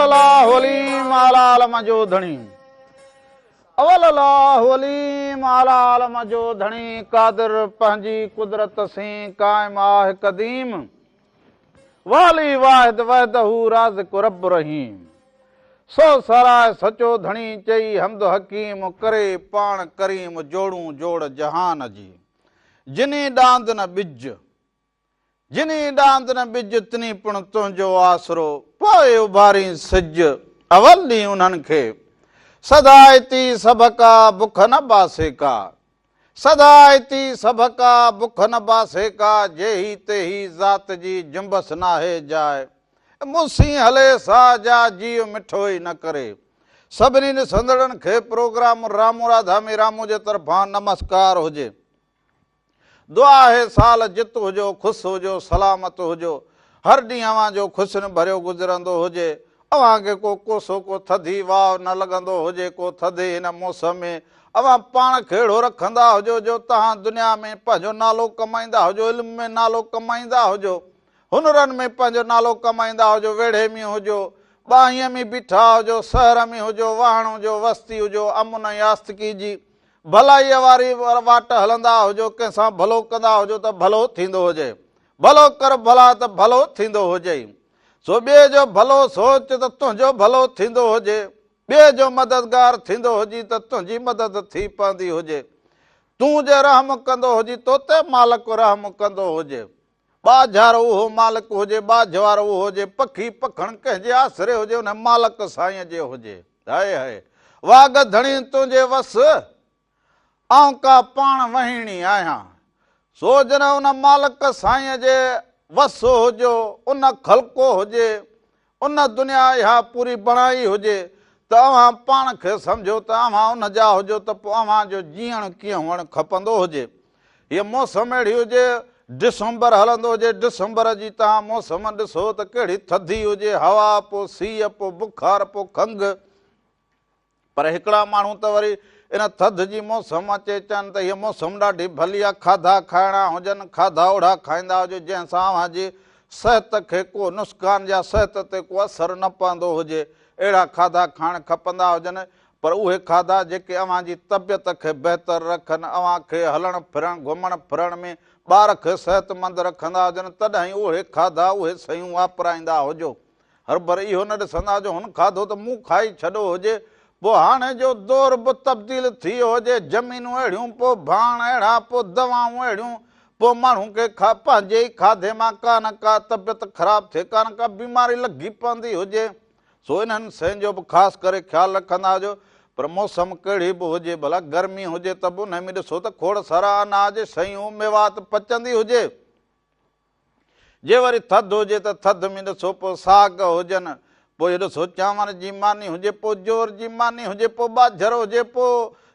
اول الله عليم اعليٰ عالم جو ڌڻي. اول الله عليم اعليٰ عالم جو ڌڻي قادر پنهنجي قدرت سين قائم آه قديم والي واحد وحده رازق رب رحيم سو ساراهه سچو ڌڻي چئي حمد حڪيم ڪري پاڻ ڪريم جوڙون جوڙ جهان جي جني ڏاند نه ٻج جني ڏاند نه ٻج تني پڻ تنهنجو آسرو پوء اڀارين سج اول ڏينهن انهن کي سدائتي سڀڪا بک نه باسي ڪا سدائتي سڀڪا بک نه باسي ڪا جيهي تيهي ذات جي جنبس ناهي جاء مون سين هلي سا جا جيء مٺو ئي نه ڪري. سڀني ڏسندڙن کي پروگرام رامو راڌا ۾ رامو جي طرفان نمسڪار هجي. دعا آهي سال جت هجو، خوش هجو، سلامت هجو. هر ڏينهن اوهان جو خوشين ڀريو گذرندو هجي. اوهان کي ڪو ڪوسو ڪو ٿڌي واء نه لڳندو هجي ڪو ٿڌي هن موسم ۾ اوهان پاڻ کي اهڙو رکندا هجو جو توهان دنيا ۾ پنهنجو نالو ڪمائيندا هجو علم ۾ نالو ڪمائيندا هجو هنرن ۾ پنهنجو نالو ڪمائيندا هجو ويڙهي ۾ هجو ٻانهيء ۾ بيٺا هجو شهر ۾ هجو واهڻ هجو وستي هجو امن ۽ آستڪي جي ڀلائيء واري واٽ هلندا هجو، ڪنهن سان ڀلو ڪندا هجو ته ڀلو ٿيندو هجئي. ڀلو ڪر ڀلا ته ڀلو ٿيندو هجئي. سو ٻئي جو ڀلو سوچ ته تنهنجو ڀلو ٿيندو هجي. ٻئي جو مددگار ٿيندو هجين ته تنهنجي مدد ٿي پوندي هجي. تون جي رحم ڪندو هجين توتي مالڪ رحم ڪندو هجي. ٻاجهارو اهو مالڪ هجي، ٻاجهه وارو اهو هجي، پکي پکڻ ڪنهن جي آسري هجي، ان مالڪ سائينء جي هجي. هائي هائي! واڳ ڌڻي تنهنجي وس، آئون ڪا پاڻ وهيڻي آهيان. سو جڏهن ان مالڪ سائينء جي وس هجيو، ان خلقو هجي، ان دنيا اها پوري بڻائي هجي ته اوهان پاڻ کي سمجهو ته اوهان ان جا هجو ته پوء اوهان جو جيئڻ ڪيئن هئڻ کپندو هجي. هيء موسم اهڙي هجي، ڊسمبر هلندو هجي، ڊسمبر جي توهان موسم ڏسو ته ڪهڙي ٿڌي هجي، هوا، پوء سيء، پوء بخار، پوء کنگهه. پر هڪڙا ماڻهو ته وري ان ٿڌ جي موسم اچي چون ته هيء موسم ڏاڍي ڀلي آهي، کاڌا کائڻا هجن، کاڌا اوڙها کائيندا هجو، جنهن سان اوهان جي صحت کي ڪو نسقان يا صحت تي ڪو اثر نه پوندو هجي، اهڙا کاڌا کائڻ کپندا هجن، پر اهي کاڌا جيڪي اوهان جي طبيعت کي بهتر رکن، اوهان کي هلڻ ڦرڻ، گهمڻ ڦرڻ ۾ ٻار کي صحتمند رکندا هجن، تڏهن ئي اهي کاڌا، اهي شيون واپرائيندا هجو. هربر اهو نه ڏسندا جو هن کاڌو ته مون کائي ڇڏو هجي، پوء هاڻي جو دور به تبديل ٿي ويو هجي، زمينون اهڙيون، پوء ڀاڻ اهڙا، پوء دوائون اهڙيون، پوء ماڻهو کي پنهنجي ئي کاڌي مان ڪا نه ڪا طبيعت خراب ٿئي، ڪا نه ڪا بيماري لڳي پوندي هجي. سو انهن شين جو به خاص ڪري خيال رکندا هجو. پر موسم ڪهڙي به هجي، ڀلا گرمي هجي ته به انهي ۾ ڏسو ته کوڙ سارا اناج، شيون، ميوات پچندي هجي. جي وري ٿڌ هجي ته ٿڌ ۾ ڏسو پوء ساڳ هجن، پوء ڏسو چانور جي ماني هجي، پوء جور جي ماني هجي، پوء ٻاجهر هجي، پوء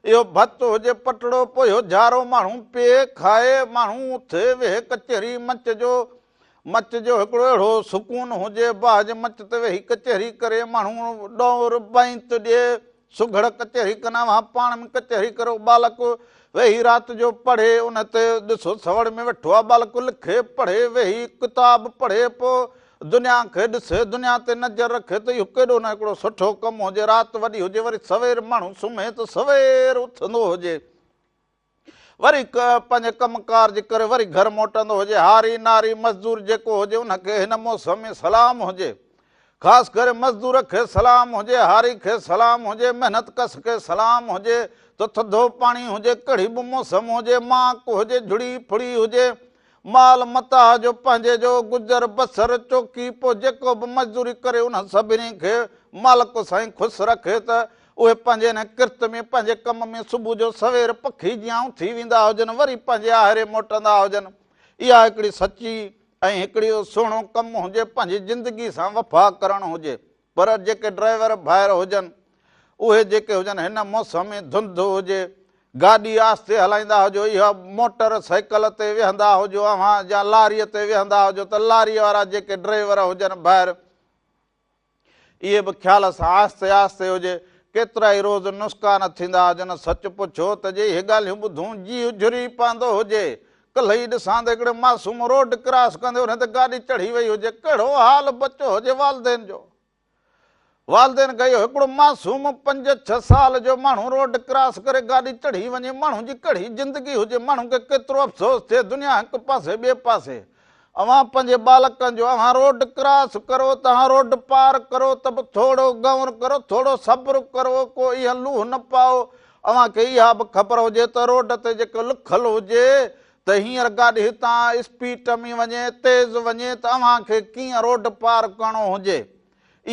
اهو ڀت هجي پٽڙو، پوء اهو جهارو ماڻهو پيئي کائي، ماڻهو اٿي ويهي ڪچهري مچ جو مچ جو هڪڙو اهڙو سڪون هجي، باهه جي مچ تي ويهي ڪچهري ڪري، ماڻهو ڏور بينت ڏئي، سگهڙ ڪچهري ڪن، اوهان پاڻ ۾ ڪچهري ڪريو، ٻالڪ ويهي رات جو پڙهي، ان تي ڏسو سوڙ ۾ ويٺو آ، ٻالڪ لکي، پڙهي، ويهي ڪتاب پڙهي، پوء دنيا کي ڏسي، دنيا تي نظر رکي ته اهو ڪيڏو نه هڪڙو سٺو ڪم هجي، رات وڏي هجي، وري سوير ماڻهو سمهي ته سوير اٿندو هجي. وري پنهنجي ڪم ڪارج ڪري وري گهر موٽندو هجي. هاري ناري مزدور جيڪو هجي ان کي هن موسم ۾ سلام هجي. خاص ڪري مزدور کي سلام هجي، هاري کي سلام هجي، محنت ڪش کي سلام هجي ته ٿڌو پاڻي هجي، ڪهڙي به موسم هجي، ماڪ هجي، جھڙي ڦڙي هجي، مال متاع جو پنهنجي جو گذر بسر چوڪي پوء جيڪو به مزدوري ڪري انهن سڀني کي مالڪ سائين خوش رکي ته اهي پنهنجي انهي ڪرت ۾ پنهنجي ڪم ۾ صبح جو سوير پکي جيان اٿي ويندا هجن وري پنهنجي آهري موٽندا هجن اها هڪڙي سچي ۽ هڪڙي سهڻو ڪم هجي پنهنجي زندگي سان وفا ڪرڻ هجي پر جيڪي ڊرائيور ڀائر هجن، اهي جيڪي هجن هن موسم ۾ ڌنڌ هجي، گاڏي آهستي هلائيندا هجو، اها موٽر سائيڪل تي ويهندا هجو اوهان يا لاريء تي ويهندا هجو ته لاريء وارا جيڪي ڊرائيور هجن ڀائر، اهي به خيال سان آهستي آهستي هجي. ڪيترائي روز نسخا نه ٿيندا هجن، سچ پڇو ته جي اهي ڳالهيون ٻڌون جيء جهري پوندو هجي. ڪلهه ئي ڏسان ته هڪڙي معصوم روڊ ڪراس ڪندي ان تي گاڏي چڙهي وئي هجي، ڪهڙو حال بچو هجي والدين جو. والدين کي اهو هڪڙو معصوم پنج ڇهه سال جو ماڻهو روڊ ڪراس ڪري گاڏي چڙهي وڃي ماڻهو جي ڪهڙي زندگي هجي ماڻهو کي ڪيترو افسوس ٿئي دنيا هڪ پاسي ٻئي پاسي اوهان پنهنجي ٻالڪن جو اوهان روڊ ڪراس ڪرو توهان روڊ پار ڪرو ته به ٿورو غور ڪرو ٿورو صبر ڪرو ڪو اها لوهه نه پائو اوهان کي اها به خبر هجي ته روڊ تي جيڪو لکل هجي ته هينئر گاڏي هتان اسپيڊ ۾ وڃي تيز وڃي ته اوهان کي ڪيئن روڊ پار ڪرڻو هجي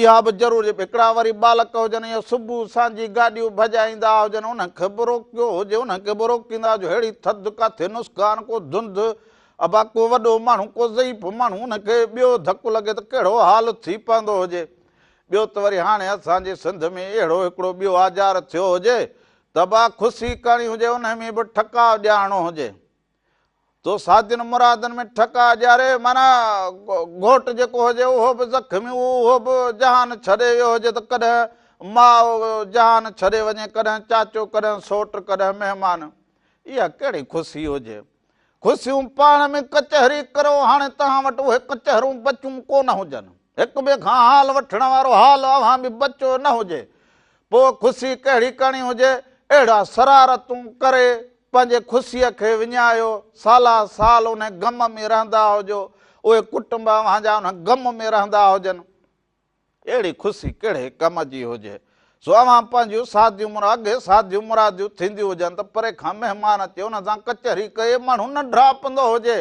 اها به ضرور جي هڪڙا وري ٻالڪ هجن يا صبح سانجهي گاڏيون ڀڄائيندا هجن انهن کي به روڪيو هجي انهن کي به روڪيندا هجو ههڙي ٿڌ ڪاٿي نسڪان ڪو ڌنڌ ابا ڪو وڏو ماڻهو ڪو ضعيف ماڻهو ان کي ٻيو ڌڪ لڳي ته ڪهڙو حال ٿي پوندو هجي ٻيو ته وري هاڻي اسان جي سنڌ ۾ اهڙو هڪڙو ٻيو آزار ٿيو هجي ته ابا خوشي ڪرڻي هجي انهي ۾ به ٺڪاء ڏيارڻو هجي. تو سادين مرادن ۾ ٺڪاء ڏياري معنيٰ گهوٽ جيڪو هجي اهو به زخمي اهو به جهان ڇڏي ويو هجي ته ڪڏهن ماء جهان ڇڏي وڃي ڪڏهن چاچو ڪڏهن سوٽ ڪڏهن مهمان اها ڪهڙي خوشي هجي خوشيون پاڻ ۾ ڪچهري ڪرو هاڻي توهان وٽ اهي ڪچهرون بچون ڪونه هجن هڪ ٻئي کان حال وٺڻ وارو حال اوهان به بچو نه هجي پوء خوشي ڪهڙي ڪرڻي هجي اهڙا شرارتون ڪري پنهنجي خوشيء کي وڃايو، سالا سال انهي غم ۾ رهندا هجو، اهي ڪٽنب اوهان جا انهي غم ۾ رهندا هجن. اهڙي خوشي ڪهڙي ڪم جي هجي؟ سو اوهان پنهنجيون ساديون اڳي ساديون مراديون ٿينديون هجن ته پري کان مهمان اچي انهن سان ڪچهري ڪئي ماڻهو ننڍڙاپندو هجي.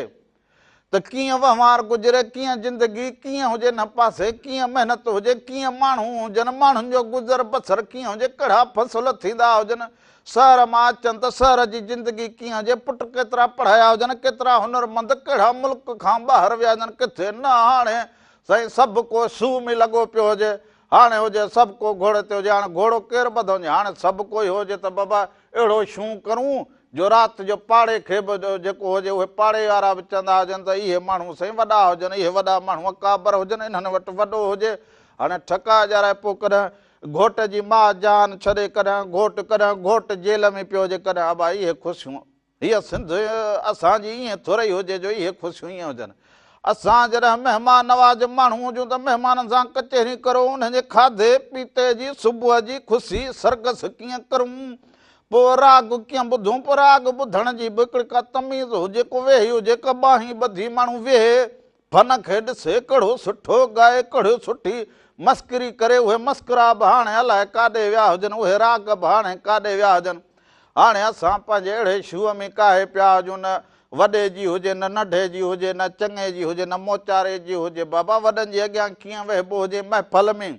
ته ڪيئن وهنوار گذري، ڪيئن زندگي، ڪيئن هجي نه پاسي، ڪيئن محنت هجي، ڪيئن ماڻهو هجن، ماڻهن جو گذر بسر ڪيئن هجي، ڪهڙا فصل ٿيندا هجن، شهر مان اچن ته شهر جي زندگي ڪيئن هجي، پٽ ڪيترا پڙهايا هجن، ڪيترا هنرمند، ڪهڙا ملڪ کان ٻاهر ويا هجن، ڪٿي نه هاڻي سائين سڀ ڪو سو ۾ لڳو پيو هجي، هاڻي هجي سڀ ڪو گهوڙي تي هجي، هاڻي گهوڙو ڪير ٻڌو وڃي، هاڻي سڀ ڪو اهو هجي ته بابا اهڙو شون ڪرون جو رات جو پاڙي کي به جيڪو هجي اهي پاڙي وارا به چوندا هجن ته اهي ماڻهو سائين وڏا هجن، اهي وڏا ماڻهو اڪابر هجن، انهن وٽ وڏو هجي. هاڻي ٺڪاء ڄارائي پوء ڪڏهن گهوٽ جي ماء جان ڇڏي، ڪڏهن گهوٽ، ڪڏهن گهوٽ جيل ۾ پيو هجي، ڪڏهن ابا اهي خوشيون. هيء سنڌ اسان جي ائين ٿورئي هجي جو اهي خوشيون ائين هجن. اسان جڏهن مهمان نواز ماڻهو هجون ته مهمانن سان ڪچهري ڪرون، انهن جي کاڌي پيتي جي، صبح جي خوشي سرگس ڪيئن ڪرون، پوء راڳ ڪيئن ٻڌون، پوء راڳ ٻڌڻ جي به هڪڙي ڪا تميز هجي، ڪو ويهي هجي، ڪا ٻانهين ٻڌي ماڻهو ويهي، فن کي ڏسي، ڪهڙو سٺو ڳائي، ڪهڙو سٺي مسڪري ڪري، اهي مسڪرا به هاڻي الائي ڪاڏي ويا هجن، اهي راڳ به هاڻي ڪاڏي ويا هجن. هاڻي اسان پنهنجي اهڙي شوء ۾ ڪاهي پيا هجون، نه وڏي جي هجي، نه ننڍي جي هجي، نه چڱي جي هجي، نه موچاري جي هجي. بابا وڏن جي اڳيان ڪيئن ويهبو هجي محفل ۾؟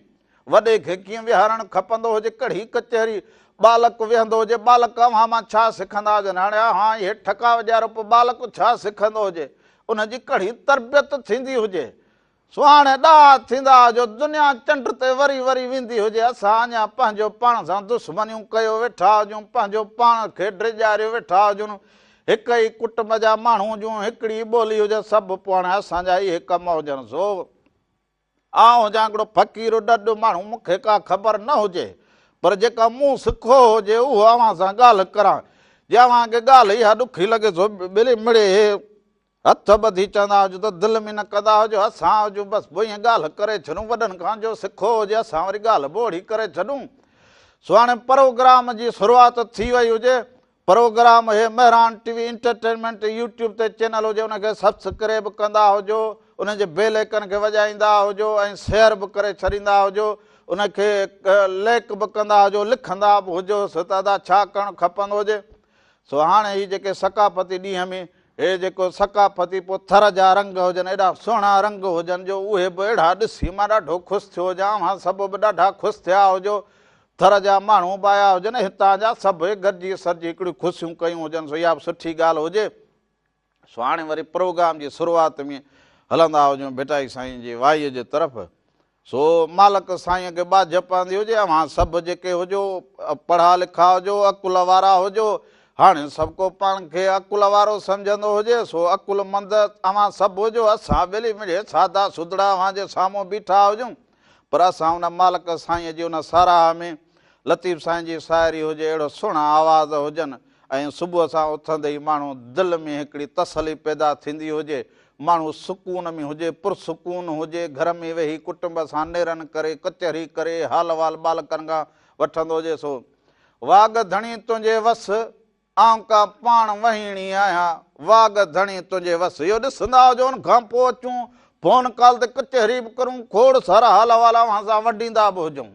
وڏي کي ڪيئن ويهارڻ کپندو هجي، ڪهڙي ڪچهري، ٻالڪ ويهندو هجي، ٻالڪ اوهان مان ڇا سکندا هجن، هاڻي اوهان اهي ٺڪاء ڏيارو پوء ٻالڪ ڇا سکندو هجي، ان جي ڪهڙي تربيت ٿيندي هجي، سو هاڻي ڏاها ٿيندا هجو، دنيا چنڊ تي وري وري ويندي هجي، اسان اڃا پنهنجو پاڻ سان دشمنيون ڪيو ويٺا هجون، پنهنجو پاڻ کي ڊيڄاريو ويٺا هجون، هڪ ئي ڪٽنب جا ماڻهو هجون، هڪڙي ٻولي هجي، سڀ پوء هاڻي اسان جا اهي ڪم هجن، سو. آئون هجان هڪڙو فقير ڏڏ ماڻهو مون کي ڪا خبر نه هجي پر جيڪا مون سکو هجي اهو اوهان سان ڳالهه ڪران جي اوهان کي ڳالهه اها ڏکي لڳي سو ٻلي مڙي هٿ ٻڌي چوندا هجو ته دل ۾ نه ڪندا هجو اسان هجون بس پوء ائين ڳالهه ڪري ڇڏون وڏن کان جو سکو هجي اسان وري ڳالهه به اوڙي ڪري ڇڏون سو هاڻي پروگرام جي شروعات ٿي وئي هجي پروگرام هي Mehran T V entertainment YouTube تي چينل هجي ان کي سبسڪريب ڪندا هجو ان جي بيل ايڪن کي وڄائيندا هجو ۽ شيئر به ڪري ڇڏيندا هجو ان کي ليڪ به ڪندا هجو لکندا به هجو ته ادا ڇا ڪرڻ کپندو هجي سو هاڻي هي جيڪي ثقافتي ڏينهن ۾ هي جيڪو ثقافتي پوء ٿر جا رنگ هجن ايڏا سهڻا رنگ هجن جو اهي به اهڙا ڏسي مان ڏاڍو خوش ٿيو هجان اوهان سڀ به ڏاڍا خوش ٿيا هجو ٿر جا ماڻهو به آيا هجن ۽ هتان جا سڀ گڏجي سڏجي هڪڙيون خوشيون ڪيون هجن سو اها به سٺي ڳالهه هجي. سو هاڻي وري پروگرام جي شروعات ۾ هلندا هجون ڀٽائي سائين جي وائيء جي طرف. سو مالڪ سائينء کي ٻاجهه پوندي هجي اوهان سڀ جيڪي هجو پڙها لکا هجو عقل وارا هجو هاڻي سڀ ڪو پاڻ کي عقل وارو سمجهندو هجي سو عقلمند اوهان سڀ هجو اسان ٻلي مڙئي سادا سڌڙا اوهان جي سامهون بيٺا هجون. پر اسان ان مالڪ سائينء جي ان ساراهه ۾ لطيف سائين جي شاعري هجي اهڙو سهڻا آواز هجن ۽ صبح سان اٿندي ئي ماڻهو دل ۾ هڪڙي تسلي پيدا ٿيندي هجي. ماڻهو سڪون ۾ هجي، پرسڪون هجي، گهر ۾ ويهي ڪٽنب سان نيرن ڪري، ڪچهري ڪري، حال احوال ٻالڪن کان وٺندو هجي، سو واڳ ڌڻي تنهنجي وس، آئون ڪا پاڻ وهيڻي آهيان، واڳ ڌڻي تنهنجي وس. اهو ڏسندا هجو، ان کان پوء اچون فون ڪال تي ڪچهري به ڪرون، کوڙ سارا حال احوال اوهان سان ونڊيندا به هجون.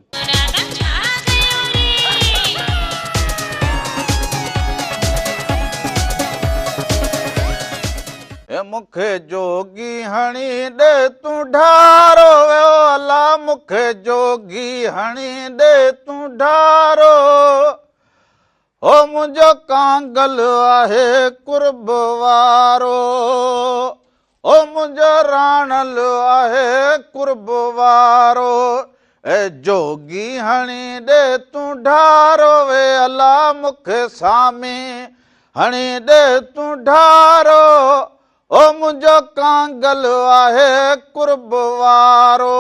هي مون کي جوڳي هڻي ڏي تون ڍارو ويو الا مون کي جوڳي هڻي ڏي تون ڍارو هو منهنجو ڪانگل آهي قرب وارو او منهنجو راڻل آهي قرب وارو اي جوڳي هڻي ڏي تون ڍارو وي الا مون کي سامي هڻي ڏي تون ڍارو او منهنجو ڪانگل آهي قرب وارو.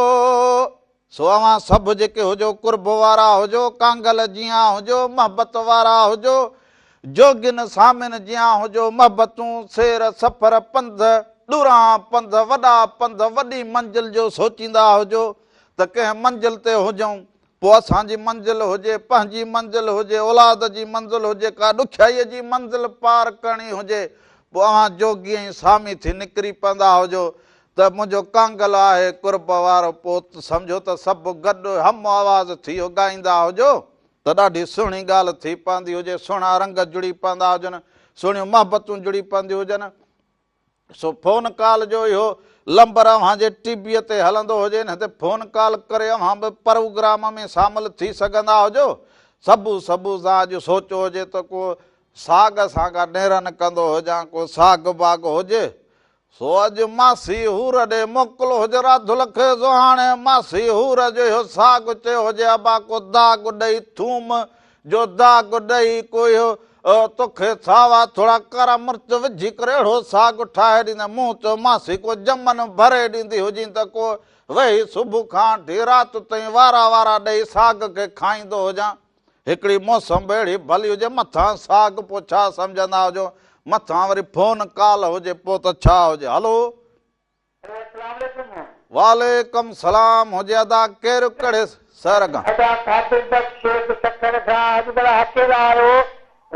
سو اوهان سڀ جيڪي هجو قرب وارا هجو، ڪانگل جيان هجو، محبت وارا هجو، جوڳين سامين جيان هجو، محبتون، سير، سفر، پنڌ، ڏورانهان پنڌ، وڏا پنڌ، وڏي منزل جو سوچيندا هجو ته ڪنهن منزل تي هجون، پوء اسان جي منزل هجي، پنهنجي منزل هجي، اولاد جي منزل هجي، ڪا ڏکيائيء جي منزل پار ڪرڻي هجي، پوء اوهان جوڳي ۽ سامي ٿي نڪري پوندا هجو ته منهنجو ڪانگل آهي قرب وارو پوء سمجهو ته سڀ گڏ هم آواز ٿي اهو ڳائيندا هجو ته ڏاڍي سهڻي ڳالهه ٿي پوندي هجي، سهڻا رنگ جڙي پوندا هجن، سهڻيون محبتون جڙي پونديون هجن. سو فون ڪال جو اهو لمبر اوهان جي ٽي ويء تي هلندو هجي ان تي فون ڪال ڪري اوهان به پروگرام ۾ شامل ٿي سگهندا هجو. صبح صبح سان اڄ سوچيو هجي ته ڪو ساڳ سان ڪا نيرن ڪندو هجان، ڪو ساڳ باغ هجي سو اڄ ماسي حور ڏي موڪل هج راڌل کي سو هاڻي ماسي حور جو اهو ساڳ چيو هجي ابا ڪو داغ ڏئي ٿوم جو داغ ڏئي ڪو اهو توکي ساوا ٿورا ڪارا مرچ وجهي ڪري اهڙو ساڳ ٺاهي ڏيندي مون چيو ماسي ڪو جمن ڀري ڏيندي هجين ته ڪو ويهي صبح کان وٺي رات تائين وارا وارا ڏئي ساڳ کي کائيندو هجان. هڪڙي موسم به اهڙي ڀلي هجي مٿان ساڳ پوء ڇا سمجهندا هجو مٿان وري فون ڪال هجي پوء ته ڇا هجي هلو. هلو اسلام عليڪم. وعليڪم سلام هجي ادا ڪير ڪهڙي شهر کان. ادا قادر بخش شيخ سکر کان اڄ بڙا اڪيلا آهيو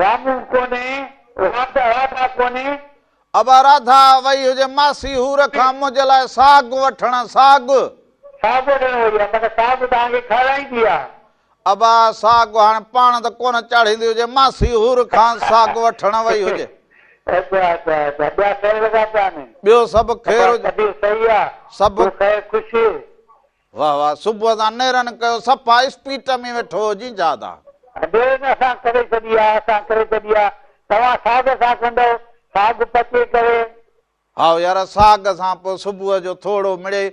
رامون ڪونهي راڌا راڌا ڪونهي. ابا راڌا وئي هجي ماسي حور کان منهنجي لاء ساڳ وٺڻ ساڳ. ساڳ وٺڻ وئي آ مگر ساڳ توهان کي کارائيندي آ. ابا ساڳ هاڻ پاڻ ته ڪونه چاڙهيندي هجي، ماسي حور کان ساڳ وٺڻ وئي هجي. اچا اچا اچا ٻيا خير لڳا پيا آهن. ٻيو سڀ خير ابا طبيعت صحيح آ. سڀ ٻيو خير خوش. واه واه صبح سان نيرن ڪيو صفا اسپيٽ ۾ ويٺو هجين ڇا ادا. نيرن اسان ڪري ڇڏي آ اسان ڪري ڇڏي آ توهان ساڳ سان ڪندؤ ساڳ پچي ڪري. هائو يار ساڳ سان پوء صبح جو ٿورو مڙئي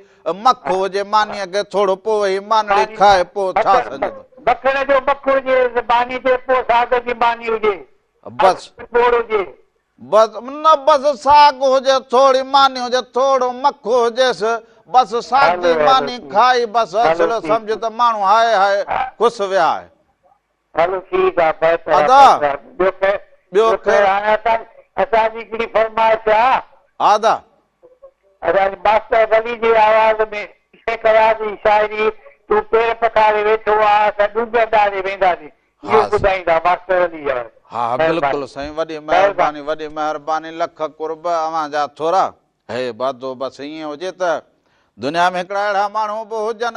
مک هجي مانيء کي ٿورو پوء ويهي مانڙي کائي پوء ڇا سمجهندو. مکڻ جو مک هجي ماني تي پوء ساڳ جي ماني هجي. بس. ٻوڙ هجي. بس نه بس ساڳ هجي ٿوري ماني هجي ٿورو مک هجيس بس سادي ماني کائي بس اصل سمجهه ته ماڻهو هاء هاء خوش ويا آهي. هلو ٺيڪ آ بهتر آ ادا بهتر آ ٻيو خير ٻيو ٻيو خير خير هاڻي اسان اسان جي هڪڙي فرمائش آ. ها ادا. اسان جي ماستر ولي جي آواز ۾ شيخ اياز جي شاعري تون پير پکاري ويٺو آ اسان ڏونگر ڏاري وينداسين اهو ها ٻڌائيندا ماستر ولي جا ها ها بلڪل مهرباني سائين وڏي مهرباني. مهرباني وڏي مهرباني لک قرب اوهان جا ٿورا. هي بادو بس ائين هجي ته دنيا ۾ هڪڙا اهڙا ماڻهو به هجن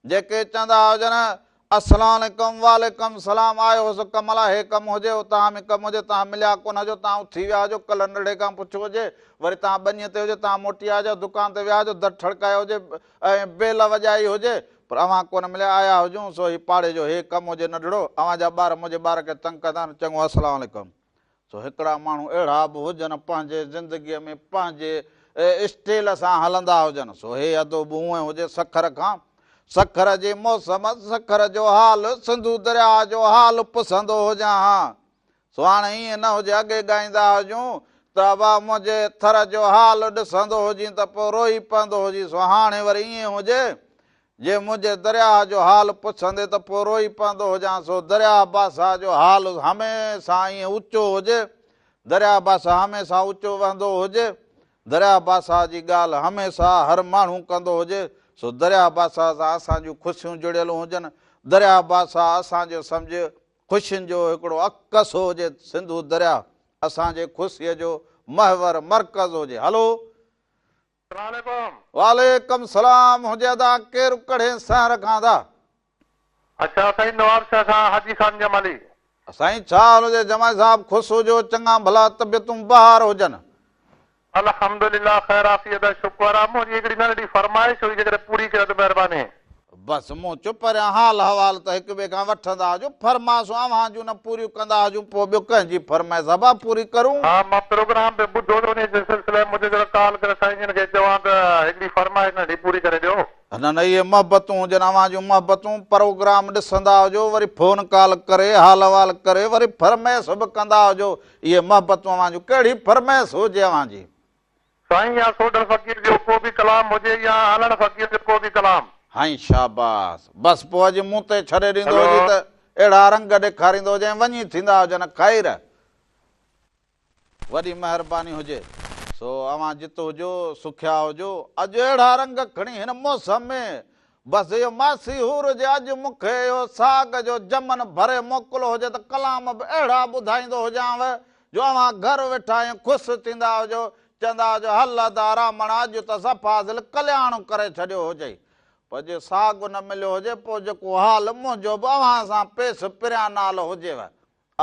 جيڪي چوندا هجن، السلام عليڪم وعليڪم السلام آيو هوس ڪم لاء هي ڪم هجي اتان ۾ ڪم هجي توهان مليا ڪونه هجو توهان اٿي ويا هجو ڪلهه ننڍڙي کان پڇيو هجي وري توهان ٻنيء تي هجو توهان موٽي آيا هجو دڪان تي ويا هجو در ٺڙڪايو هجي ۽ بيل وڄائي هجي پر اوهان ڪونه مليا آيا هجون سو هي پاڙي جو هي ڪم هجي ننڍڙو اوهان جا ٻار منهنجي ٻار کي تنگ ڪندا آهن چڱو السلام عليڪم سو هڪڙا ماڻهو اهڙا به هجن پنهنجي زندگيء ۾ پنهنجي اسٽيل سان هلندا هجن. سو هي ادو به هونئن هجي سکر کان سکر جي موسم، سکر جو حال، سنڌو درياهه جو حال پسندو هجان ها. سو هاڻي ائين نه هجي اڳي ڳائيندا هجون ته ابا منهنجي ٿر جو حال ڏسندو هجين ته پوء روئي پوندو هجين سو هاڻي وري ائين هجي جي منهنجي درياهه جو حال پڇندي ته پوء روئي پوندو هجان، سو درياهه بادشاهه جو حال هميشه ائين اوچو هجي، درياهه بادشاهه هميشه اوچو وهندو هجي، درياهه بادشاهه جي ڳالهه هميشه هر ماڻهو ڪندو هجي، سو درياهه بادشاهه سان اسان جون خوشيون جڙيل هجن، درياهه بادشاهه اسان جو سمجهه خوشين جو هڪڙو عڪس هجي، سنڌو درياهه اسان جي خوشيء جو محور، مرڪز، هجي. هلو. السلام عليڪم. وعليڪم سلام هجي ادا ڪير ڪهڙي شهر کان ادا. اڇا سائين نواب شاهه کان حاجي خان جمالي. سائين ڇا حال هجي جمالي صاحب خوش هجو چڱا ڀلا طبيعتون بهار هجن. الحمدلله خير عافيت آ شڪر آ منهنجي هڪڙي ننڍڙي فرمائش هئي جيڪڏهن پوري ڪيو ته مهرباني. بس مون چپ رهيان حال حوال ته هڪ ٻئي کان وٺندا هجون فرمائشون اوهان جون نه پوريون ڪندا هجون پوء ٻيو ڪنهن جي فرمائش ابا پوري ڪرون. ها مان پروگرام پئي ٻڌو ته انهي سلسلي ۾ مون چيو ڪال ڪري سائين جن کي چوان ته هڪڙي فرمائش ننڍي پوري ڪري ڏيو. نه نه اهي محبتون هجن اوهان جون محبتون پروگرام ڏسندا هجو وري فون ڪال ڪري حال احوال ڪري وري فرمائش به ڪندا هجو اهي محبتون اوهان جون ڪهڙي فرمائش هجي اوهان جي. سائين يا سوڍل فقير جو ڪو به ڪلام هجي يا هلڻ فقير جو ڪو به ڪلام. هائين شاباس بس پوء اڄ مون تي ڇڏي ڏيندو هجي ته اهڙا رنگ ڏيکاريندو هجي ۽ وڃي ٿيندا هجن خير. وڏي مهرباني هجي سو اوهان جت هجو سکيا هجو اڄ اهڙا رنگ کڻي هن موسم ۾ بس اهو ماسي حور جي اڄ مون کي اهو ساڳ جو جمن ڀري موڪلو هجي ته ڪلام به اهڙا ٻڌائيندو هجانو جو اوهان گهر ويٺا ائين خوش ٿيندا هجو، چوندا هجو هل ادا رامڻ اڄ ته صفا دل ڪلياڻ ڪري ڇڏيو هجئي. پر جي ساڳ نه مليو هجي پوء جيڪو حال منهنجو به اوهان سان پيس پريان نال هجيو.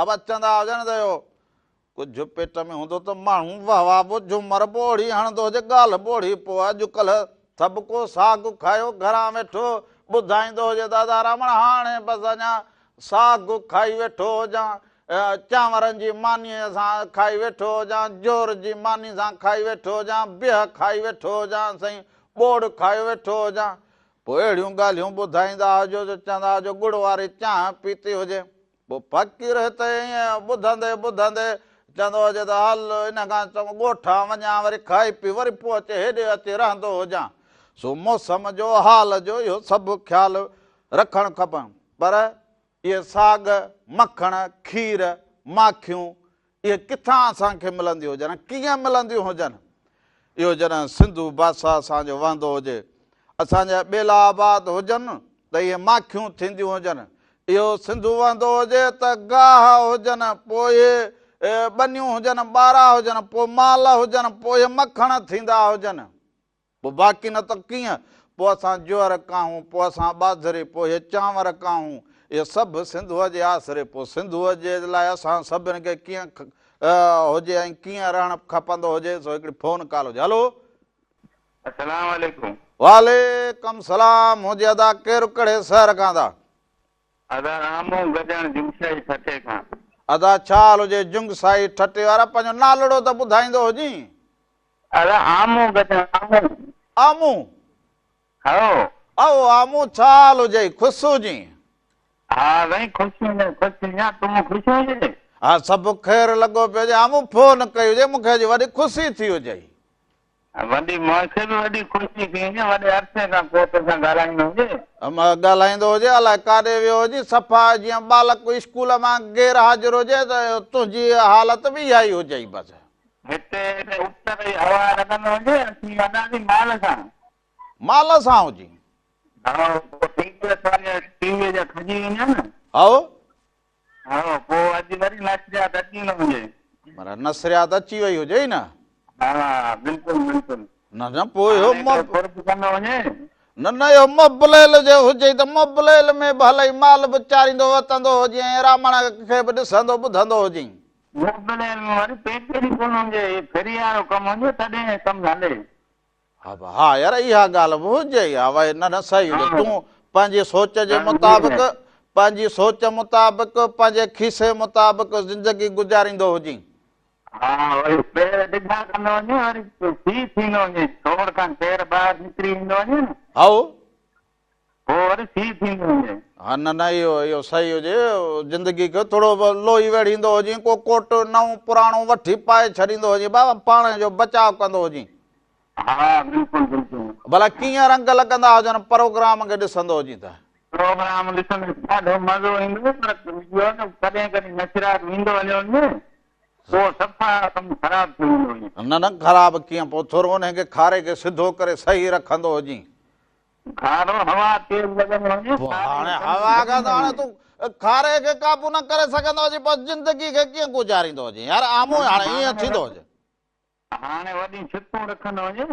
ابا چوندا هجن ته اهو ڪجهه پيٽ ۾ هوندو ته ماڻهو وهه واهه به جهومر به اوڙي هڻندو هجي، ڳالهه به اوڙي. پوء اڄڪلهه سڀ ڪو ساڳ کايو گهران ويٺو ٻڌائيندو هجي ته ادا رامڻ هاڻي بس اڃا ساڳ کائي ويٺو هجان، چانورن جي مانيء سان کائي ويٺو هجان، جور جي ماني سان کائي ويٺو هجان، بيهه کائي ويٺو هجان، سائين ٻوڙ کايو ويٺو هجان. پوء اهڙيون ڳالهيون ٻڌائيندا هجو جو چوندا هجو ڳڙ واري چانهه پيتي هجي. پوء فقير هت ائين ٻڌندي ٻڌندي چوندو هجي ته هل ان کان چڱو ڳوٺان وڃان وري کائي پي وري پوء اچي هيڏي اچي رهندو هجان. سو موسم جو حال جو اهو سڀ خيال رکڻ کپن. پر اهي ساڳ، مکڻ، کير، ماکيون اهي ڪٿان اسان کي ملنديون هجن ۽ ڪيئن ملنديون هجن؟ اهو جڏهن سنڌو بادشاهه اسان جو وهندو هجي، اسان جا ٻيلا آباد هجن ته اهي ماکيون ٿينديون هجن. اهو سنڌو وهندو هجي ته گاهه هجن، پوء اهي ٻنيون هجن، ٻارا هجن، پوء مال هجن، پوء اهي مکڻ ٿيندا هجن. پوء باقي نه ته ڪيئن؟ پوء اسان جوئر ڪاهون، پوء اسان ٻاجهري، پوء اهي چانور ڪاهون، اهي سڀ سنڌوء جي آسري، پوء سنڌوء جي لاء اسان سڀن کي ڪيئن هجي ۽ ڪيئن رهڻ کپندو هجي، سو هڪڙي فون ڪال هجي. هلو. السلام عليڪم. وعليڪم سلام هجي ادا ڪير ڪهڙي شهر کان ادا. ادا رامو گجڻ جنگشاهي ٺٽي کان. ادا ڇا حال هجي جنگشاهي ٺٽي وارا پنهنجو نالڙو ته ٻڌائيندو هجين. ادا آمو گجڻ آمو. آمو. هائو. او آمو ڇا حال هجئي خوش هجين. ها سائين خوش هجان خوش هجان تون خوش هجين. ها سڀ خير لڳو پيو هجي آمو فون ڪئي هجئي مونکي اڄ وڏي خوشي ٿي هجئي. وڏي مونکي به وڏي خوشي ٿي هجي وڏي عرصي کان پوء توسان ڳالهائيندو هجي. ڳالهائيندو هجي الائي ڪاڏي ويو هجي صفا جيئن ٻالڪ اسڪول مان غير حاضر هجي ته تنهنجي حالت به اها ئي هجئي بس. هتي ته اتر جي هوا لڳندو هجي، اسين وڏاسين مال سان. مال سان هجي. هائو، پوء ٽينگل ساريا ٽيويء جا کڄي ويندا نه. هائو. هائو، پوء اڄ وري نشريات اچي نه هجي. معنيٰ نشريات اچي وئي هجي نه. ها، بلڪل بلڪل. نه نه پوء اهو هاڻي هڪڙو قرب ڪندو وڃي. نه نه اهو مبليل جي هجي ته مبليل ۾ به هلئي مال به چاريندو وتندو هجي ۽ رامڻ کي به ڏسندو ٻڌندو هجين. موبليل ۾ وري پيڪيج ڪونه هجي هي فري وارو ڪم هجي تڏهن ڪم هلي. ها ها يار اها ڳالهه به هجي ها وائي نه نه صحيح هجي تون پنهنجي سوچ جي مطابق پنهنجي سوچ مطابق پنهنجي کيسي مطابق زندگي گذاريندو هجين. ها وري پير ڊگها ڪندو وڃي وري سي ٿيندو وڃي ڇوڙ کان پير ٻاهر نڪري ايندو وڃي نه. هائو. پوء وري سيء ٿيندو هجي. ها نه نه اهو اهو صحيح هجي زندگي کي ٿورو لوئي ويڙهيندو هجين ڪو ڪوٽ نئون پراڻو وٺي پائي ڇڏيندو هجين بابا پاڻ جو بچاء ڪندو هجين. ها بلڪل بلڪل. ڀلا ڪيئن رنگ لڳندا هجن پروگرام کي ڏسندو هجين ته. پروگرام ڏسندي ڏاڍو مزو ايندو پر اهو ته ڪڏهن ڪڏهن نشرات ويندو هليو وڃي. پوء صفا ڪم خراب ٿي ويندو وڃي. نه نه خراب ڪيئن پوء ٿورو انهي کي کاري کي سڌو ڪري صحيح رکندو هجين. کارو هوا تيز لڳندو وڃي. پوء هاڻي هوا کان ته هاڻي تون کاري کي قابو نه ڪري سگهندو هجين پوء زندگي کي ڪيئن گذاريندو هجين يار آمو هاڻي ائين ٿيندو هجي. هاڻي وڏيون ڇتون رکندو وڃي.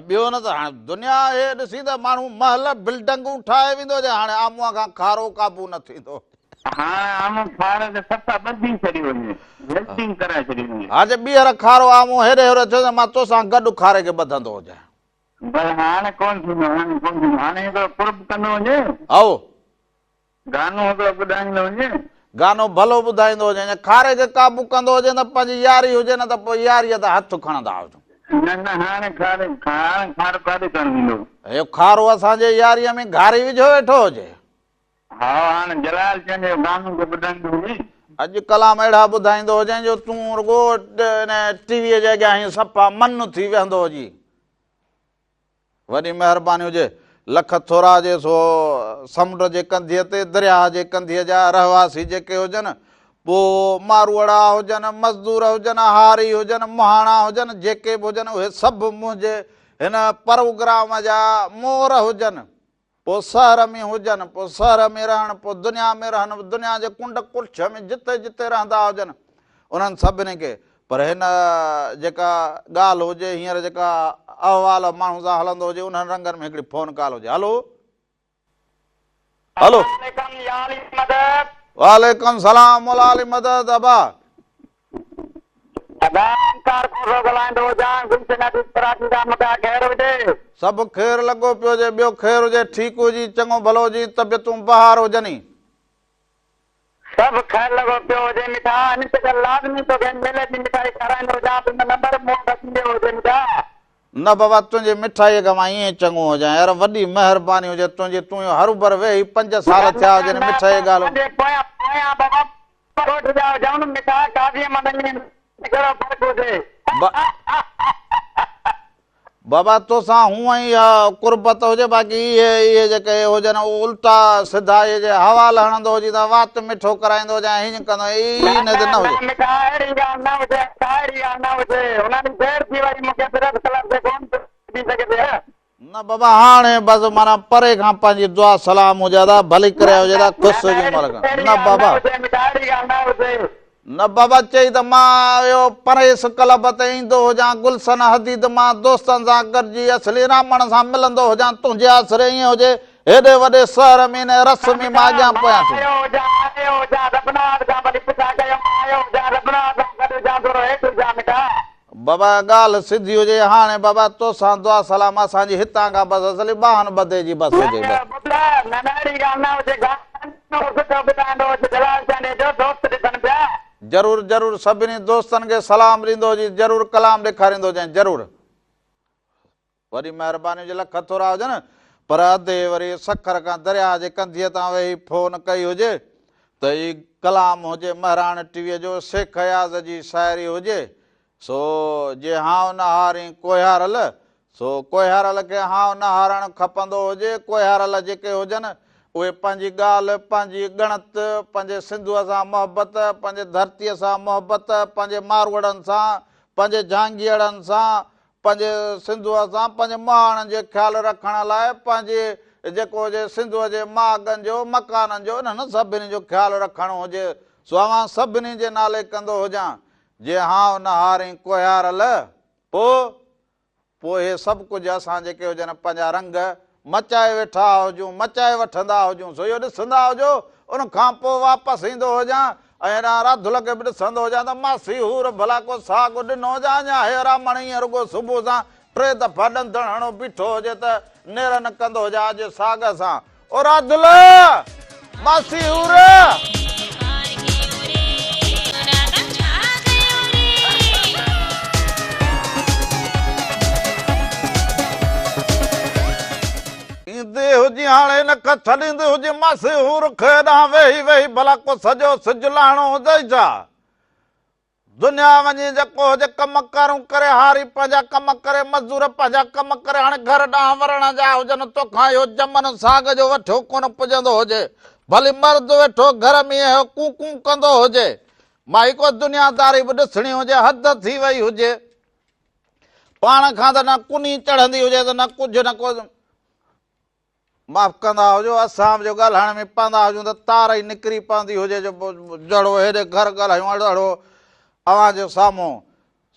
ٻيو نه ته هاڻي دنيا هي ڏسي ته ماڻهو محل بلڊنگون ٺاهي ويندو هجي هاڻي آموء کان کارو قابو نه ٿيندو هجي. هاڻي آمو کاري تي صفا ٻڌي ڇڏي وڃي ويلڊنگ ڪرائي ڇڏي وڃي. ها جي ٻيهر کارو آمو هيڏي هوڏي ٿيو ته مان توسان گڏ کاري کي ٻڌندو هجان. بس هاڻي ڪونه ٿيندو هاڻي ڪونه ٿيندو هاڻي هڪڙو قرب ڪندو وڃي. هائو. گانو هڪڙو ٻڌائيندو هجي. گانو ڀلو ٻڌائيندو هجي ۽ کاري کي قابو ڪندو هجي ته پنهنجي ياري هجي نه ته پوء ياريء تان هٿ کڻندا هجون. نه نه هاڻي کاري هاڻي کارو ڪاڏي ڪرڻ ويندو. اهو کارو اسان جي ياريء ۾ گهاري وجهيو ويٺو هجي. هائو هاڻي جلال چنڊ جو گانو ڪو ٻڌائيندو هجي. اڄ ڪلام اهڙا ٻڌائيندو هجين جو تون رڳو ان ٽي ويء جي اڳيان هيئن صفا من ٿي ويهندو هجين. وڏي مهرباني هجي. لک ٿورا جي سو سمنڊ جي ڪنڌيء تي درياهه جي ڪنڌيء جا رهواسي جيڪي هجن، پوء ماروئڙا هجن، مزدور هجن، هاري هجن، مهاڻا هجن، جيڪي به هجن اهي سڀ منهنجي هن پروگرام جا مور هجن. پوء شهر ۾ هجن، پوء شهر ۾ رهن، پوء دنيا ۾ رهن، دنيا جي ڪنڊ ڪڙڇ ۾ جتي جتي رهندا هجن، انهن سڀني کي. پر هن جيڪا ڳالهه هجي، هينئر جيڪا احوال ماڻهو سان هلندو هجي، انهن رنگن ۾ هڪڙي فون ڪال هجي. هلو. هلو. السلام عليڪم يا علي مدد. وعليڪم السلام مولا علي مدد ابا. ادا اومڪار کوسو ڳالهائيندو هجان گلشن حديد ڪراچي کان مٺا خير هجي. سڀ خير لڳو پيو هجي ٻيو خير هجي ٺيڪ هجي چڱو ڀلو هجين طبيعتون بهار هجني. سڀ خير لڳو پيو هجي مٺا ان چڪر لازمي توکي ميلي جي مٺائي کارائيندو هجان تنهنجو نمبر مون وٽ اچي ويو هجي مٺا. نه بابا تنهنجي مٺائيء کان مان ائين چڱو هجان يار وڏي مهرباني هجي تنهنجي تون اهو هروڀر ويهي پنج سال نه ٿيا نه هجن نه مٺائيء ڳالهه پنهنجي پويان پويان بابا ڳوٺ جا هجون مٺا قاضي احمد ۽ ۾ ڪهڙو فرق هجي. بابا توسان هونئن ئي اها قربت هجي باقي اهي اهي جيڪي هجن اهي الٽا سڌا اهي جي حوال هڻندو هجين ته وات مٺو ڪرائيندو هجين ۽ هيئن ڪندو هجين نه اهي نه نه نه هجي. مٺا اهڙي ڳالهه نه هجي ڪا اهڙي ڳالهه نه هجي هن ڏينهن دير ٿي وئي مونکي پريس ڪلب تي ڪونه پڄي سگهيس. نه بابا هاڻي بس معنيٰ پري کان پنهنجي دعا سلام هجي ادا ڀلي ڪري هجي ادا نه خوش نه هجين اهڙي مالڪ اهڙي نه ڳالهه نه بابا. هجي مٺا اهڙي ڳالهه نه هجي. نه بابا چئي ته مان اهو پريس ڪلب تي ايندو هجان گلشن حديد مان دوستن سان گڏجي اصلي رامڻ سان ملندو هجان تنهنجي آسري ائين هجي هيڏي وڏي شهر ۾ انهي رس نه ۾ مٺا مان اڳيان مان پويان ٿيندس. آيو هجان آيو هجان ربنواز کان ڀلي پڇا ڪيو مان آيو هجان ربنواز سان گڏ هجان ٿورو هيٺ هجان مٺا. بابا ڳالهه سڌي هجي هاڻي بابا توسان دعا سلام اسان جي هتان کان بس اصلي ٻانهن ٻڌي جي بس نه هجي بس. ٻڌ نه نه اهڙي ڳالهه نه هجي گانو سٺو ٻڌائيندو هجي جلال چانڊيي جو دوست ڏسن پيا. ضرور ضرور سڀني دوستن کي سلام ڏيندو هجين ضرور ڪلام ڏيکاريندو هجين ضرور. وڏي مهرباني هجي لک ٿورا هجن پر ادي وري سکر کان درياهه جي ڪنڌيء تان ويهي فون ڪئي هجي ته هي ڪلام هجي مهراڻ ٽي ويء جو شيخ اياز جي شاعري هجي سو جي هانء نه هارين ڪوهيارل سو ڪوهيارل کي هانء نه هارڻ کپندو هجي ڪوهيارل جيڪي هجن اهي پنهنجي ڳالهه پنهنجي ڳڻت پنهنجي سنڌوء سان محبت پنهنجي ڌرتيء سان محبت پنهنجي ماروئڙن سان پنهنجي جهانگيئڙن سان پنهنجي سنڌوء سان پنهنجي مهاڻن جي خيال رکڻ لاء پنهنجي جيڪو هجي سنڌوء جي ماڳن جو، مڪانن جو انهن سڀني جو خيال رکڻو هجي سو اوهان سڀني جي نالي ڪندو هجان جي هانء نه هارين ڪوهيارل پوء پوء هي سڀ ڪجهه اسان جيڪي هجن پنهنجا رنگ مچائي ويٺا هجون، مچائي وٺندا هجون، سو اهو ڏسندا هجو، ان کان پوء واپس ايندو هجان ۽ هيڏانهن راڌل کي به ڏسندو هجان ته ماسي حور ڀلا ڪو ساڳ ڏنو هجان اڃا هي رامڻ ائين رڳو صبح سان ٽي دفعا ڏندڻ هڻو بيٺو هجي ته نيرن ڪندو هجان اڄ ساڳ سان او راڌل! ماسي حور! ايندي هجي هاڻي نه کي ڇڏيندي هجي ماسي حور کي ڏانهن ويهي ويهي ڀلا ڪو سڄو سج لاهڻو هجئي ڇا؟ دنيا وڃي جيڪو هجي ڪم ڪارون ڪري هاري پنهنجا ڪم ڪري مزدور پنهنجا ڪم ڪري هاڻي گهر ڏانهن ورڻ جا هجن توکان اهو جمن ساڳ جو وٺيو ڪونه پڄندو هجي ڀلي مرد ويٺو گهر ۾ اهو ڪون ڪون ڪندو هجي. مائي ڪو دنياداري به ڏسڻي هجي، حد ٿي وئي هجي. پاڻ کان ته نه ڪني چڙهندي هجي ته نه ڪجهه نه ڪو. معاف ڪندا هجو، اسان به جو ڳالهائڻ ۾ پوندا هجون ته تار ئي نڪري پوندي هجي جو جهڙو هيڏي گهر ڳالهايون اهڙو اوهان جي سامهون.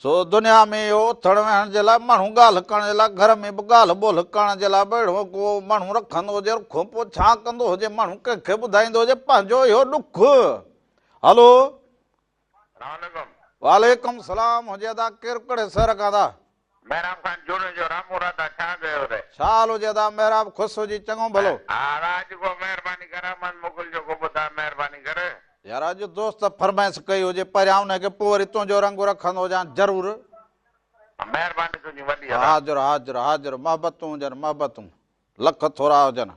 سو دنيا ۾ اهو اٿڻ ويهڻ جي لاء ماڻهو ڳالهه ڪرڻ جي لاء گهر ۾ به ڳالهه ٻولهه ڪرڻ جي لاء به اهڙو ڪو ماڻهو رکندو هجي رکو پوء ڇا ڪندو هجي ماڻهو ڪنهن کي ٻڌائيندو هجي پنهنجو اهو ڏک. هلو. سلام عليڪم. وعليڪم سلام هجي ادا ڪير ڪهڙي شهر کان ادا. محراب خان جوڻيجو رامو راڌا ڇا ڪيو اٿئي. ڇا حال هجي ادا محراب خوش هجي چڱو ڀلو. ها ادا اڄ ڪو مهرباني ڪر احمد مغل جو ڪو ٻڌاء مهرباني ڪر. يار اڄ دوست فرمائش ڪئي هجي پهريان ان کي پوء وري تنهنجو رنگ رکندو هجان ضرور. مهرباني تنهنجي وڏي ادا. حاضر حاضر حاضر محبتون هجن محبتون لک ٿورا هجن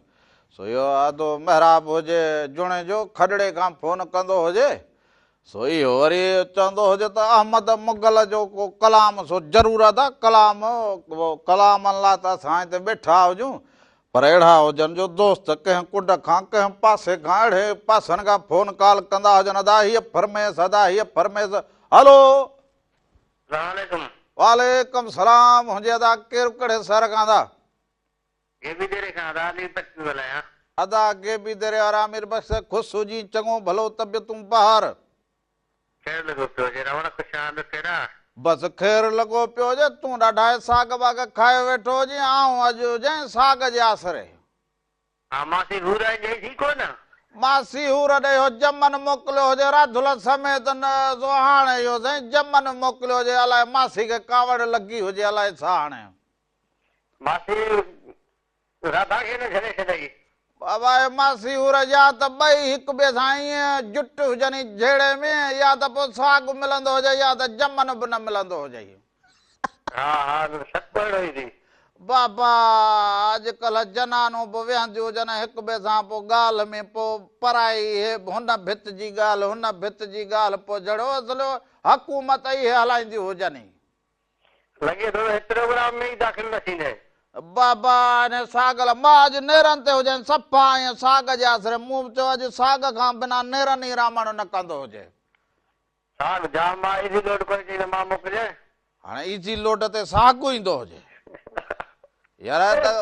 سو اهو ادو محراب هجي جوڻيجو کڏڙي کان فون ڪندو هجي سو اهو وري چوندو هجي ته احمد مغل جو ڪو ڪلام سو ضرور ادا ڪلام ڪلامن لاء ته اسان هتي ويٺا هجون پر اهڙا هجن جو دوست ڪنهن ڪنڊ کان ڪنهن پاسي کان اهڙي پاسن کان فون ڪال ڪندا هجن ادا هيء فرميس ادا هيء فرميس هلو. سلام عليڪم. وعليڪم سلام هجي ادا ڪير ڪهڙي شهر کان ادا. غيبي ديري کان ادا علي بخش پيو ڳالهايان. ادا غيبي ديري وارا امير بخش خوش هجين چڱو ڀلو طبيعتون بهار. خير لڳو پيو هجي رهڻ خوش آهن خير آ. بس خير لڳو پيو هجي تون ڏاڍا ساڳ واڳ کائي ويٺو هجين آئون اڄ هجين ساڳ جي آسري. ها ماسي حور آئي ڄئي ٿي ڪو نه. ماسي حور ڏي اهو جمن موڪليو هجي راڌل سميت نه سو هاڻي اهو سائين جمن موڪليو هجي الائي ماسي کي ڪاوڙ لڳي هجي الائي ڇا هاڻي. ماسي راڌا کي نه ڇڏي ڇڏئي. بابا اي ماسي حور يا ته ٻئي هڪ ٻئي سان ائين جٽ هجن ئي جهيڙي ۾ يا ته پوء ساڳ ملندو هجي يا ته جمن به نه ملندو هجئي. ها ها سچ اهڙو ئي ٿي. بابا اڄ ڪلهه جنانون به ويهنديون هجن هڪ ٻئي سان پوء ڳالهه ۾ پوء پرائي هي هن ڀت جي ڳالهه هن ڀت جي ڳالهه پوء جهڙو اصل حڪومت اهي هلائينديون هجن ئي. لڳي ٿو ته هت پروگرام ۾ ئي داخل نه ٿيندين. بابا انهي ساڳ لاء مان اڄ نيرن تي هجين صفا ائين ساڳ جي آسري مون به چيو اڄ ساڳ کان بنا نيرن ئي رامڻ نه ڪندو هجي. ساڳ جام آ ايزي لوڊ ڪري چئي ته مان موڪليان. هاڻي ايزي لوڊ تي ساڳ ايندو هجي. يار ته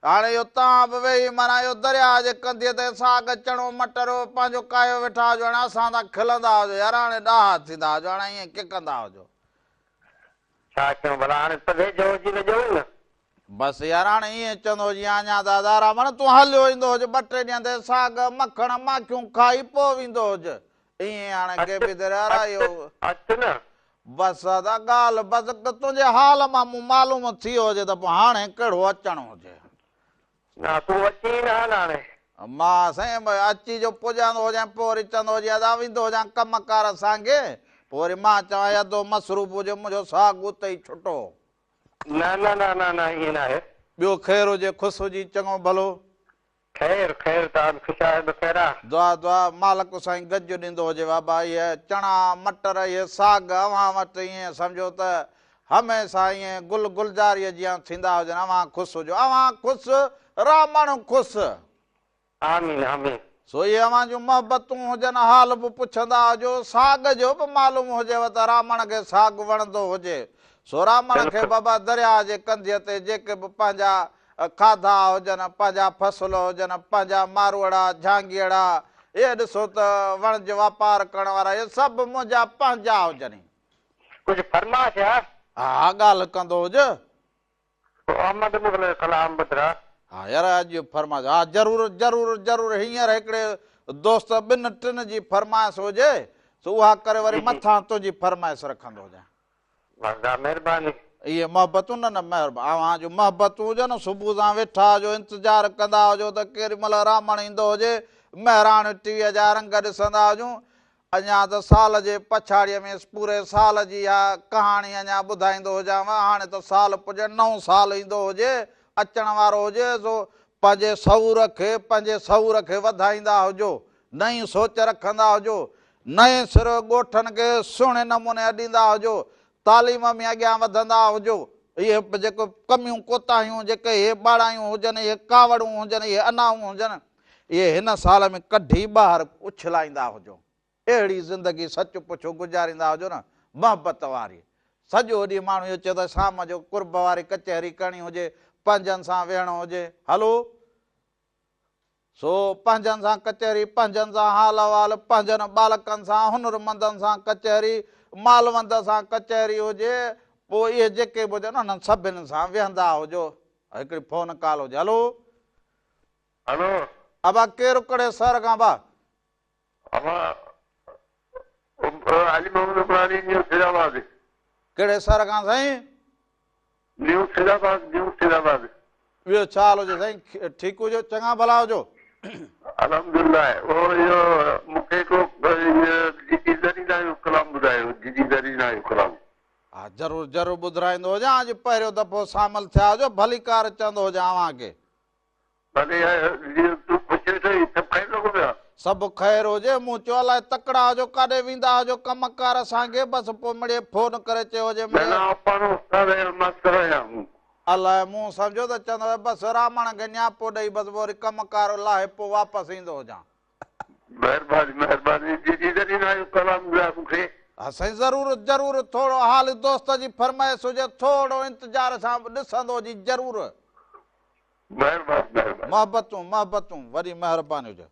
هاڻي اهو تان به ويهي معنيٰ اهو درياهه جي ڪنڌيء تي ساڳ چڻو مٽر پنهنجو ڪاهيو ويٺا هجو هاڻي اسان تان کلندا هجو يار هاڻي ڏاها ٿيندا هجو هاڻي ائين ڪڪندا هجو. ڇا ڪيون ڀلا هاڻي پڌي جو هجي ته ڄئون نه. بس يار هاڻي ائين چوندو هجين اڃا ته ادا راوڻ تون هليو ايندو هج ٻه ٽي ڏينهن تي ساڳ مکڻ ماکيون کائي پوء ويندو هج ائين هاڻي غيبي درياء را اهو. اچ نه. بس ادا ڳالهه بس تنهنجي حال مان مون معلوم ٿيو هجي ته پوء هاڻي ڪهڙو اچڻ هجي. نه تون اچين ئي نه ها نه هاڻي. مان سائين اچي جو پڄندو هجان پوء وري چوندو هجي ادا ويندو هجان ڪم ڪار سانگي پوء وري مان چوان ادو مصروف هجي منهنجو ساڳ اتي ئي ڇٽو. نه نه نه نه نه ائين ناهي. ٻيو خير هجي خوش هجين چڱو ڀلو. خير خير توهان به خوش آهيو ته خير آ. دعا دعا مالڪ سائين گج ڏيندو هجي بابا اهي چڻا مٽر اهي ساڳ اوهان وٽ ائين سمجهو ته هميشه ائين گل گلزاريء جيان ٿيندا هجن اوهان خوش هجو اوهان خوش رامڻ خوش. آمين آمين. سو اهي اوهان جون محبتون هجن حال به پڇندا هجو ساڳ جو به معلوم هجيو ته رامڻ کي ساڳ وڻندو هجي سو رامڻ کي بلڪل. بابا درياء جي ڪنڌيء تي جيڪي به پنهنجا کاڌا هجن پنهنجا فصل هجن پنهنجا ماروئڙا جهانگيئڙا اهي ڏسو ته وڻج واپار ڪرڻ وارا اهي سڀ منهنجا پنهنجا هجن. ڪجهه فرمائش آ. ها ڳالهه ڪندو هج. ڪو احمد مغل جو ڪلام ٻڌراء. ها يار اڄ فرمائش ها ضرور ضرور ضرور هينئر هڪڙي دوست ٻن ٽن جي فرمائش هجي سو اها ڪري وري جي جي. مٿان تنهنجي فرمائش رکندو هجان. بس دا مهرباني. اهي محبتون نه نه مهربان اوهان جون محبتون هجن صبح سان ويٺا هجو انتظار ڪندا هجو ته ڪيڏي مهل رامڻ ايندو هجي مهراڻ ٽي ويء جا رنگ ڏسندا هجون اڃا ته سال جي پڇاڙيء ۾ پوري سال جي اها ڪهاڻي اڃا ٻڌائيندو هجانء. هاڻي ته سال پڄڻ نئون سال ايندو هجي، اچڻ وارو هجي، سو پنهنجي شعور کي پنهنجي شعور کي وڌائيندا هجو، نئين سوچ رکندا هجو، نئين سر ڳوٺن کي سهڻي نموني اڏيندا هجو، تعليم ۾ اڳيان وڌندا هجو. اهي جيڪي ڪميون ڪوتاهيون، جيڪي اهي ٻاڙايون هجن، اهي ڪاوڙون هجن، اهي انائون هجن، اهي هن سال ۾ ڪڍي ٻاهر اڇلائيندا هجو. اهڙي زندگي سچ پڇو گذاريندا هجو نه محبت واري. سڄو ڏينهن ماڻهو اهو چئي ته شام جو قرب واري ڪچهري ڪرڻي هجي، پنهنجن سان ويهڻو هجي. هلو! سو پنهنجن سان ڪچهري، پنهنجن سان حال احوال، پنهنجن ٻالڪن سان، هنرمندن سان ڪچهري، مالوند سان ڪچهري هجي، پوء اهي جيڪي به هجن انهن سڀني سان ويهندا هجو. هڪڙي فون ڪال هجي. هلو! هلو! ابا ڪير ڪهڙي شهر کان ڀا؟ ابا علي محمد عمراڻي نيو سيدآباد. ڪهڙي شهر کان سائين؟ نيو سيدآباد نيو سيدآباد. ٻيو ڇا حال هجي سائين ٺيڪ هجو چڱا ڀلا هجو. الحمدلله اهو اهو مون کي هڪڙو جيجي زرينا جو ڪلام ٻڌايو جيجي زرينا جو ڪلام. ها ضرور ضرور ٻڌرائيندو هجان اڄ پهريون دفعو شامل ٿيا هجو ڀليڪار چوندو هجان اوهان کي. ڀلي جيئن تون خوش ويٺو آهين سڀ خير لڳو پيو آهي. سڀ خير هجي مون چيو الائي تڪڙا هجو ڪاڏي ويندا هجو ڪم ڪار سانگي بس پوء مڙئي فون ڪري چيو هجي نه نه مڙئي. آئون پاڻ استاد آهيان ماستر آهيان مون. الائي مون سمجهيو ته چوندو بس رامڻ کي نياپو ڏئي بس وري ڪم ڪار لاهي پوء واپس ايندو هجان. مهرباني مهرباني جيجي زرينا جو ڪلام ٻڌاء مون کي. ها سائين ضرور ضرور ٿورو حال دوست جي فرمائش هجي ٿورو انتظار سان ڏسندو هجي ضرور. مهرباني مهرباني. محبتون محبتون وڏي مهرباني هجي.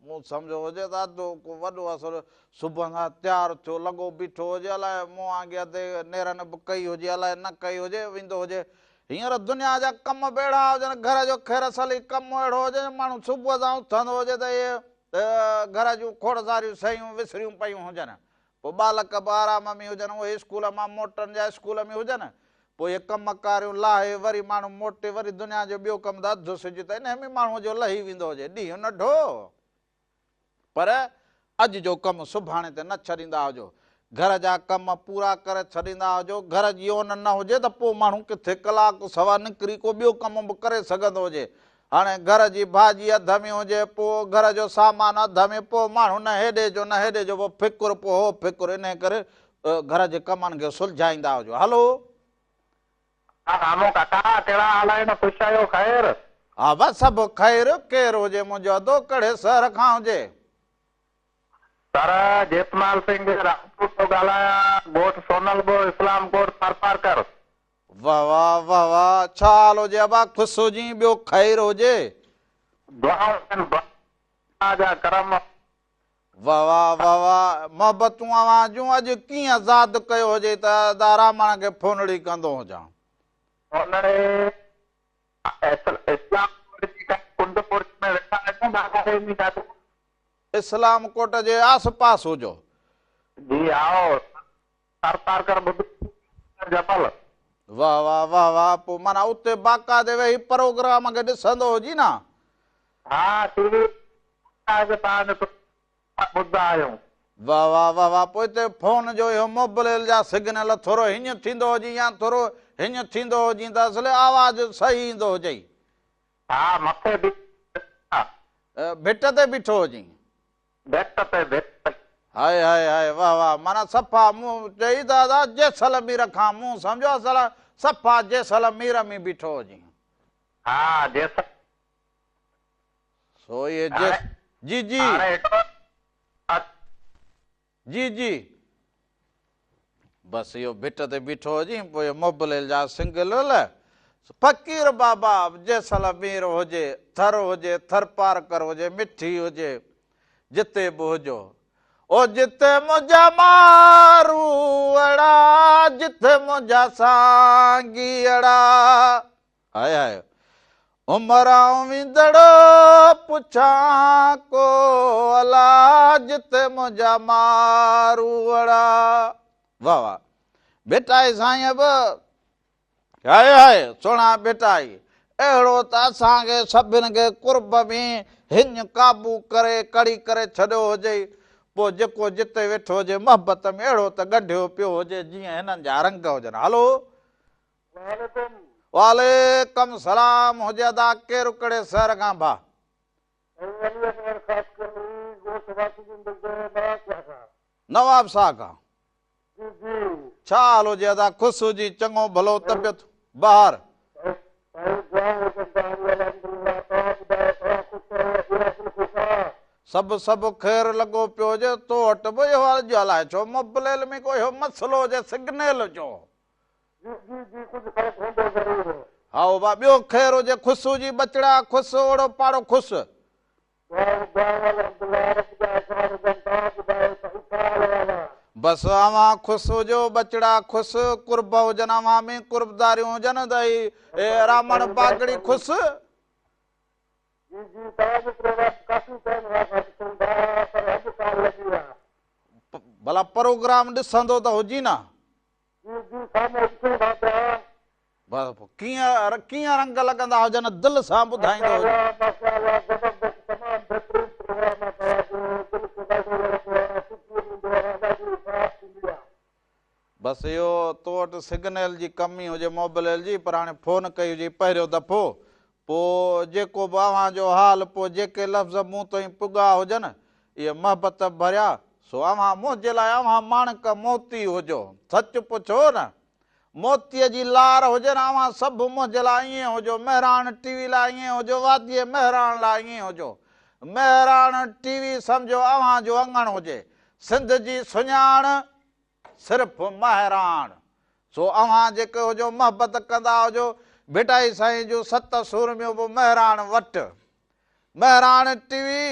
مون سمجهيو هجي ته ادو ڪو وڏو اصل صبح کان تيار ٿيو لڳو بيٺو هجي الائي مون وانگي ادي نيرن به ڪئي هجي الائي نه ڪئي هجي ويندو هجي هينئر دنيا جا ڪم به اهڙا هجن گهر جو خير سلي ڪم اهڙو هجي جو ماڻهو صبح سان اٿندو هجي ته اهي گهر جون کوڙ ساريون شيون وسريون پيون هجن پوء ٻالڪ به آرام ۾ هجن، اهي اسڪول مان موٽن يا اسڪول ۾ هجن، پوء اهي ڪم ڪاريون لاهي وري ماڻهو موٽي وري دنيا جو ٻيو ڪم ته اڌ سج ته انهي ۾ ماڻهوء جو لهي ويندو هجي، ڏينهن ننڍو. پر اڄ جو ڪم سڀاڻي تي نه ڇڏيندا هجو. گهر جا ڪم پورا ڪري ڇڏيندا هجو. گهر جي اون نه هجي ته پوء ماڻهو ڪٿي ڪلاڪ سوا نڪري ڪو ٻيو ڪم به ڪري سگهندو هجي. هاڻي گهر جي ڀاڄي اڌ ۾ هجي، پوء گهر جو سامان اڌ ۾، پوء ماڻهو نه هيڏي جو نه هيڏي جو، پوء فڪر پوء هو فڪر، انهيء ڪري گهر جي ڪمن کي سلجهائيندا هجو. هلو. ها رامو ڪاڪا ڪهڙا حال آهن، خوش آهيو، خير؟ ها بس سڀ خير، ڪير هجي منهنجو ادو، ڪهڙي شهر کان هجي؟ سر جيتمال سنگهه راجپوت ٿو ڳالهايان، ڳوٺ سونل ٻو، اسلام ڪوٽ، ٿرپارڪر. واه واه واه واه ڇا حال هجي ابا خوش هجين ٻيو خير هجي. دعائون آهن بابا جا ڪرم. واه واه واه واه محبتون اوهان جون اڄ ڪيئن زاد ڪيو هجي ته ادا رامڻ کي فونڙي ڪندو هجان. فونڙي اسلام ڪوٽ جي ڪنهن ڪنڊ ڪڙڇ ۾ ويٺا آهيون ڏاکاري ۾ ڪاٿي. اسلام ڪوٽ جي آس پاس هجو. جي هائو ٿرپارڪر ٻڌو جبل. واه واه واه واه پوء معنيٰ اتي باقاعدي ويهي پروگرام کي ڏسندو هجين نه. ها ٽي وي تي توهان جو پروگرام ٻڌندا آهيون. واه واه واه واه پوء اتي فون جو اهو موبليل جا سگنل ٿورو هينئن ٿيندو هجي يا ٿورو هينئن ٿيندو هجين ته اصل آواز صحيح ايندو هجئي. ها مٿي بيٺو هجان. ڀٽ تي بيٺو هجين. ڀٽ تي ڀٽ تي. هائي هائي هائي واه واه معنيٰ صفا مون چئي ته ادا جيسلمير کان مون سمجهيو اصل صفا جيسلمير ۾ بيٺو هجين. ها جيسل. سو اهي جيس جي جي. هاڻي هڪڙو. جي جي. بس اهو ڀٽ تي بيٺو هجين پوء موبليل جا سنگلل فقير بابا جيسلمير هجي ٿر هجي ٿرپارڪر هجي مٺي هجي جتي به هجو او جتي منهنجا ماروئڙا جتي منهنجا سانگيئڙا هائي هائي عمر آئون ويندڙ پڇان ڪو الا جتي منهنجا ماروئڙا واه واه ڀٽائي سائين به هائي هائي سهڻا ڀٽائي اهڙو ته اسان کي سڀن کي قرب ۾ هڃ قابو ڪري ڪڙي ڪري ڇڏيو هجئي پوء جيڪو جتي ويٺو هجي محبت ۾ اهڙو ته ڳنڍيو پيو هجي جيئن هنن جا رنگ هجن هلو وعليڪم. وعليڪم سلام هجي ادا ڪير ڪهڙي شهر کان ڀا. سائين علي اصغر خاصخيلي ڳوٺ واسيگين بلدو نواب شاهه کان. نواب شاهه کان. جي جي. ڇا حال هجي ادا خوش هجين چڱو ڀلو طبيعت بهار. سائين دعائون هجن توهان جون الحمدلله توهان ٻڌايو توهان خوش آهيو پورا دل خوش آ. سڀ سڀ خير لڳو پيو هجي تو وٽ به اهو اڄ الائي ڇو موبليل ۾ ڪو اهو مسئلو هجي سگنيل جو. جي جي جي ڪجهه فرق هوندو ضرور. هائو ڀا ٻيو خير هجي خوس هجي ٻچڙا خوس اوڙو پاڙو خوس. دعائون دعائون الحمدلله رب جا احسان هجن توهان ٻڌايو سائين ڇا حال احوال آ. بس اوهان خوس هجو ٻچڙا خوس قرب هجن اوهان ۾ قربداريون هجن ته هي رامڻ باگڙي خوس. جي جي توهان جو پروگرام ڪافي ٽائيم کان اسان ڏسون ٿا پر اڄ ڪال لڳي آ. ڀلا پروگرام ڏسندو ته هجين نه. جي جي سامهون ڏسون ٿا پيا. بس پوء ڪيئن ڪيئن رنگ لڳندا هجن دل سان ٻڌائيندو هج. ماشاءالله ماشاءالله زبردست تمام بهترين پروگرام آ توهان جو دل کي ڏاڍو وڻندو آ سڪون ايندو آ ڏاڍي راحت ٿيندي آ. بس اهو تو وٽ سگنل جي ڪمي هجي موبليل جي پر هاڻي فون ڪئي هجي پهريون دفعو پوء جيڪو به اوهان جو حال پوء جيڪي لفظ مون تائين پڳا هجن اهي محبت ڀريا سو اوهان منهنجي لاء اوهان ماڻڪ موتي هجو سچ پڇو نه موتيء جي لار هجي نه اوهان سڀ منهنجي لاء ائين هجو مهراڻ ٽي وي لاء ائين هجو واديء مهراڻ لاء ائين هجو مهراڻ ٽي وي سمجهو اوهان جو اڱڻ هجي سنڌ جي سڃاڻ صرف مهراڻ سو اوهان جيڪي هجو محبت ڪندا هجو ڀٽائي سائين جون ست سورميون به مهراڻ وٽ مهراڻ ٽي وي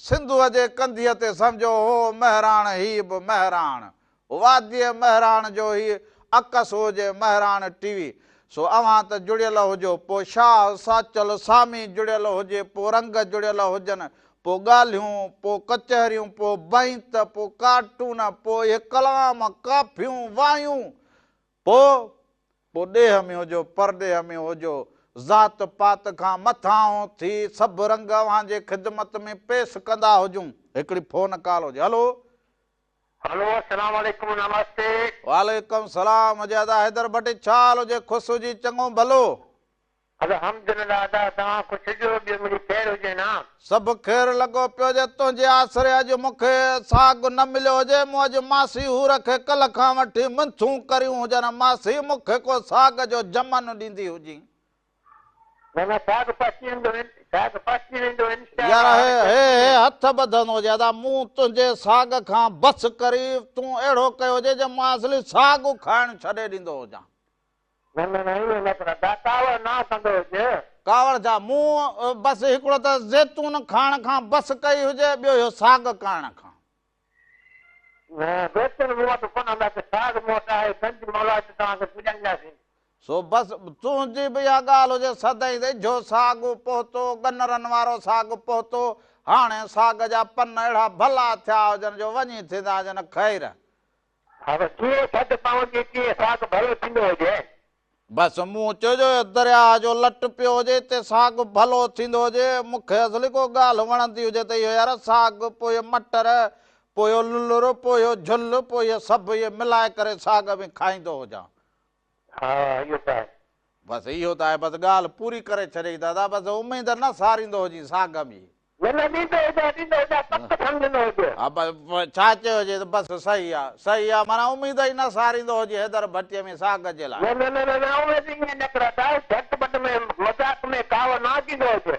سنڌوء جي ڪنڌيء تي سمجهو هو مهراڻ هي به مهراڻ واديء مهراڻ جو هي عڪس هجي مهراڻ ٽي وي سو اوهان ته جڙيل هجو پوء شاهه ساچل سامي جڙيل هجي پوء رنگ جڙيل هجن پوء ڳالهيون پوء ڪچهريون پوء بيت پوء ڪارٽون پوء اهي ڪلام ڪافيون وايون پوء پوء ڏيهه ۾ هجو، پرڏيهه ۾ هجو، ذات پات کان مٿانهون ٿي سڀ رنگ اوهان جي خدمت ۾ پيش ڪندا هجون. هڪڙي فون ڪال هجي. هلو. هلو السلام عليڪم نمستي. وعليڪم سلام هجي ادا حيدر ڀٽي ڇا حال هجي خوس هجي چڱو ڀلو. الحمدلله ادا توهان خوش هجو ٻيو مڙئي خير هجي نه. سڀ خير لڳو پيو هجي تنهنجي آسري اڄ مون کي ساڳ نه مليو هجي مون اڄ ماسي حور کي ڪلهه کان وٺي منٿون ڪريون هجن ماسي مون کي ڪو ساڳ جو جمن ڏيندي هجين. نه نه ساڳ پهچي ويندو ساڳ پهچي ويندو انشاء يار الله هي هاڻي هي جلدي هي ۾. هٿ ٻڌندو هجي ادا مون تنهنجي ساڳ کان بس ڪري تون اهڙو ڪيو هجي جو مان اصلي ساڳ کائڻ ڇڏي ڏيندو هجان. نه نه نه ائين نه ڪر ادا ڪاوڙ نه ڪندو هج. ڪاوڙ ڇا مون بس هڪڙو ته زيتون کائڻ کان بس ڪئي هجي ٻيو اهو ساڳ ڪرڻ کان. نه زيتون مون وٽ ڪونه هوندا ته ساڳ مون وٽ آهي گنج مولا جو توهان کي پڄائينداسين. سو بس تنهنجي به اها ڳالهه هجي سدائين ته اجهو ساڳ پهتو ڳنرن وارو ساڳ پهتو هاڻي ساڳ جا پن اهڙا ڀلا ٿيا هجن جو وڃي ٿيندا هجن خير. ها بس جيئن ٿڌ پوندي تيئن ساڳ ڀلو ٿيندو هجي. بس مون چيو جو درياهه جو لٽ پيو هجي اتي ساڳ ڀلو ٿيندو هجي. مون کي اصلي ڪو ڳالهه وڻندي هجي ته اهو يار ساڳ، پوء اهي مٽر، پوء اهو للر، پوء اهو جهل، پوء اهي سڀ اهي ملائي ڪري ساڳ ۾ کائيندو هجان. ها اهو ته آهي. بس اهو ته آهي بس ڳالهه پوري ڪري ڇڏيئي دادا بس اميد نه ساريندو هجين ساڳ ۾. نه نه ڏيندو هجان ڏيندو هجان پڪ سمجهندو هجي. ها بس ڇا چيو هجي ته بس صحيح آ صحيح آ معنيٰ اميد ئي نه ساريندو هجي حيدر ڀٽيء ۾ ساڳ جي لاء. نه نه نه نه اميد ائين نه ڪر ادا جهٽ پٽ ۾ مذاق ۾ ڪاوڙ نه اچيندو هجي.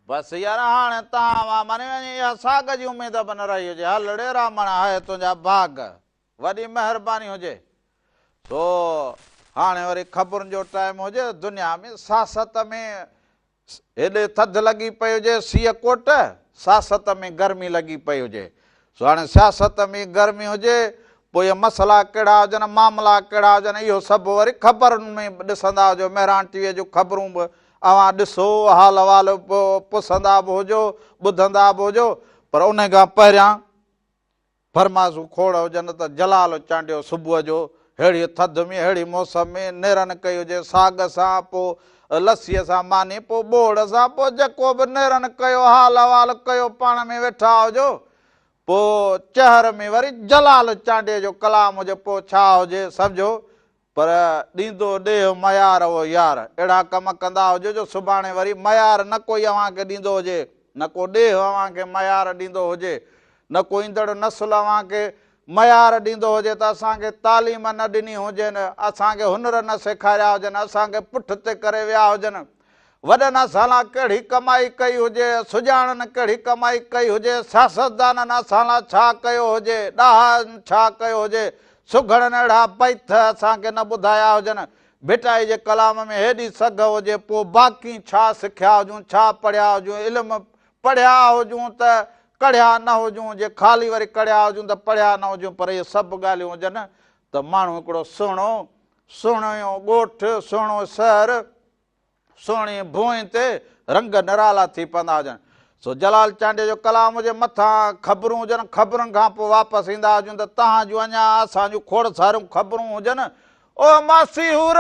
بس يار هاڻي تان مان معني وڃي اها ساڳ جي اميد به نه رهي هجي هل ڙي رامڻ هاء تنهنجا ڀاڳ وڏي مهرباني هجي سو هاڻي وري خبرن جو ٽائيم هجي دنيا ۾ سياست ۾ هيڏي ٿڌ لڳي پئي هجي، سيء ڪوٽ، سياست ۾ گرمي لڳي پئي هجي. سو هاڻي سياست ۾ گرمي هجي، پوء اهي مسئلا ڪهڙا هجن، معاملا ڪهڙا هجن، اهو سڀ وري خبرن ۾ ڏسندا هجو، مهراڻ ٽي ويء جون خبرون به اوهان ڏسو، حال احوال پسندا به هجو، ٻڌندا به هجو، پر انهي کان پهريان فرماسون کوڙ هجن ته جلال چانڊيو صبح جو ههڙي ٿڌ ۾ ههڙي موسم ۾ نيرن ڪئي هجي ساڳ سان پو لسيء سان ماني پو ٻوڙ سان پو جيڪو به نيرن ڪيو حال احوال ڪيو پاڻ ۾ ويٺا هجو پو چهر ۾ وري جلال چانڊيي جو ڪلام هجي پو ڇا هجي سمجهو پر ڏيندو ڏيهه ميار او يار اهڙا ڪم ڪندا هجو جو سڀاڻي وري ميار نه ڪوئي اوهان کي ڏيندو هجي، نه ڪو ڏيهه اوهان کي ميار ڏيندو هجي، نه ڪو ايندڙ نسل اوهان کي ميار ڏيندو هجي ته اسان کي تعليم نه ڏني هجين، اسان کي هنر نه سيکاريا هجن، اسان کي پٺ تي ڪري ويا هجن. وڏن اسان لا ڪهڙي ڪمائي ڪئي هجي، سڄاڻن ڪهڙي ڪمائي ڪئي هجي، سياستدانن اسان لا ڇا ڪيو هجي، ڏاهن ڇا ڪيو هجي، سگهڙن اهڙا بيت اسان کي نه ٻڌايا هجن، ڀٽائي جي ڪلام ۾ هيڏي سگهه هجي، پوء باقي ڇا سکيا هجون، ڇا پڙهيا هجون، علم پڙهيا هجون ته ڪڙهيا نه هجون، جي خالي وري ڪڙهيا هجون ته پڙهيا نه هجون، پر اهي سڀ ڳالهيون هجن ته ماڻهو هڪڙو سهڻو، سهڻو ڳوٺ، سهڻو شهر، سهڻي ڀونء تي رنگ نرالا ٿي پوندا هجن. سو جلال چانڊيي جو ڪلام هجي، مٿان خبرون هجن، خبرن کان پوء واپس ايندا هجون ته توهان جون اڃا اسان جون کوڙ ساريون خبرون هجن. او ماسي حور!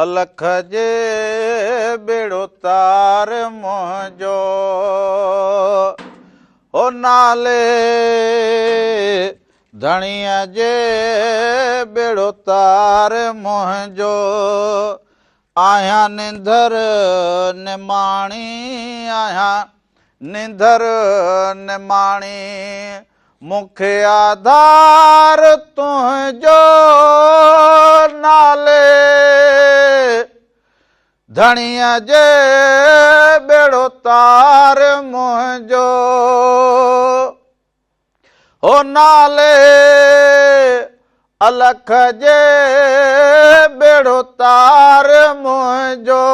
الک جي ٻيڙو تار منهنجو او نالي ڌڻيء جي ٻيڙو تار منهنجو آهيان ننڌر نماڻي آهيان ننڌر نماڻي مون کي آڌار تنهنجو نالي ڌڻيء جي ٻيڙو تار منهنجو هو نالي الک جي ٻيڙو تار منهنجو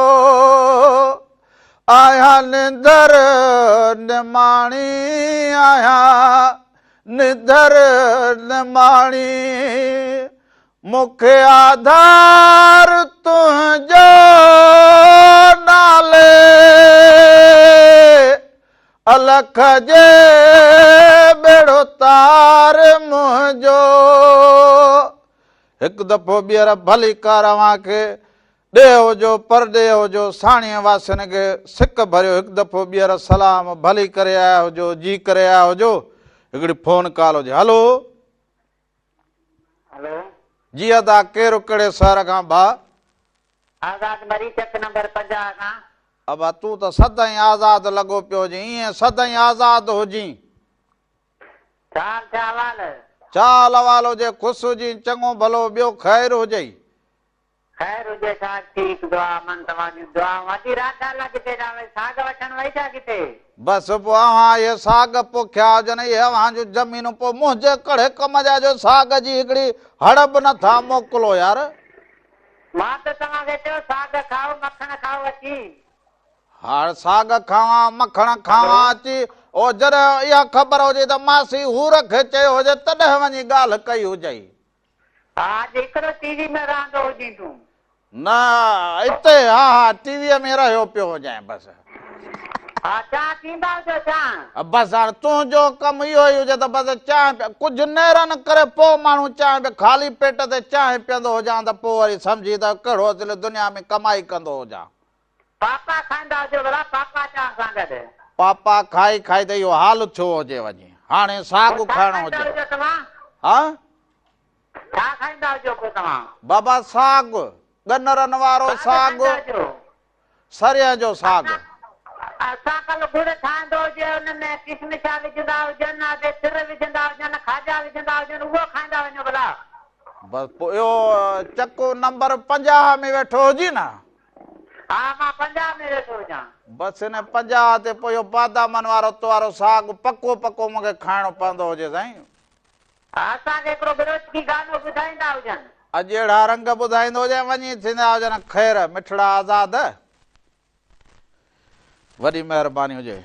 آهيان نندر نماڻي آهيان نندر نماڻي مون کي آڌار تنهنجو نالي الک جي ٻيڙو تار منهنجو. هڪ دفعو ٻيهر ڀليڪار اوهان کي ڏيهه هجو پرڏيهه هجو ساڻيهه واسين کي سڪ ڀريو هڪ دفعو ٻيهر سلام ڀلي ڪري آيا هجو جي ڪري آيا هجو هڪڙي فون ڪال هجي هلو. هلو. جي ادا ڪير ڪهڙي شهر کان ڀاء. آزاد مري چڪ نمبر 50 کان. ابا تون ته سدائين آزاد لڳو پيو هجين ائين سدائين آزاد هجين. ڇا حال ڇا احوال. ڇا حال احوال هجي خوش هجين چڱو ڀلو ٻيو خير هجئي. خير هجي ساڳ ٺيڪ دعا امن توهان جون دعائون ادي راڌا لا ڪٿي ڏانهن وئي ساڳ وٺڻ وئي ڇا ڪٿي. بس پوء اوهان اهي ساڳ پوکيا هجن اهي اوهان جون زمينون پوء منهنجي ڪهڙي ڪم جا جو ساڳ جي هڪڙي هڙ به نه ٿا موڪلو يار. مان ته توهان کي چيو ساڳ کائو مکڻ کائو اچي. هاڻ ساڳ کاوان مکڻ کاوان اچي. او جڏهن اها خبر هجي ته ماسي حور کي چيو هجي تڏهن وڃي ڳالهه ڪئي هجئي. ها اڄ هڪڙو ٽي وي ۾ رهندو هجين تون. نه اتي ها ها ٽي ويء ۾ رهيو پيو هجانء بس. ها چانهه پيئندا هجو چانهه. بس هاڻ تنهنجو ڪم اهو ئي هجي ته بس چانهه پي ڪجهه نيرن ڪري پوء ماڻهو چانهه پي خالي پيٽ تي چانهه پيئندو هجان ته پوء وري سمجهي ته ڪهڙو اصل دنيا ۾ ڪمائي ڪندو هجان. پاپا کائيندا هجو ڀلا پاپا چانهه سان گڏ. پاپا کائي کائي ته اهو حال ٿيو هجي وڃي هاڻي ساڳ پوء ڇا کائڻو کائيندا هجي. هجو توهان؟ ها؟ ڇا کائيندا هجو پوء توهان؟ بابا ساڳ، ڳنرن وارو ساڳ ساڳ. کائيندا هجو. سرينهن جو ساڳ. اسان ڪل ڳڙ ٺاهيندو هجي ان ۾ ڪشمشا وجهندا هجن ادي تر وجهندا هجن کاڄا وجهندا هجن اهو کائيندا وڃو ڀلا. بس پوء اهو چڪو نمبر 50 ۾ ويٺو هجين نه. ها مان 50 ۾ ويٺو هجان. بس ان 50 تي پوء اهو بادامن وارو تو وارو ساڳ پڪو پڪو مون کي کائڻو پوندو هجي سائين. اسان کي هڪڙو بلوچڪي گانو ٻڌائيندا هجن. اڄ اهڙا رنگ ٻڌائيندو هجين وڃي ٿيندا هجن خير مٺڙا آزاد. وڏي مهرباني هجي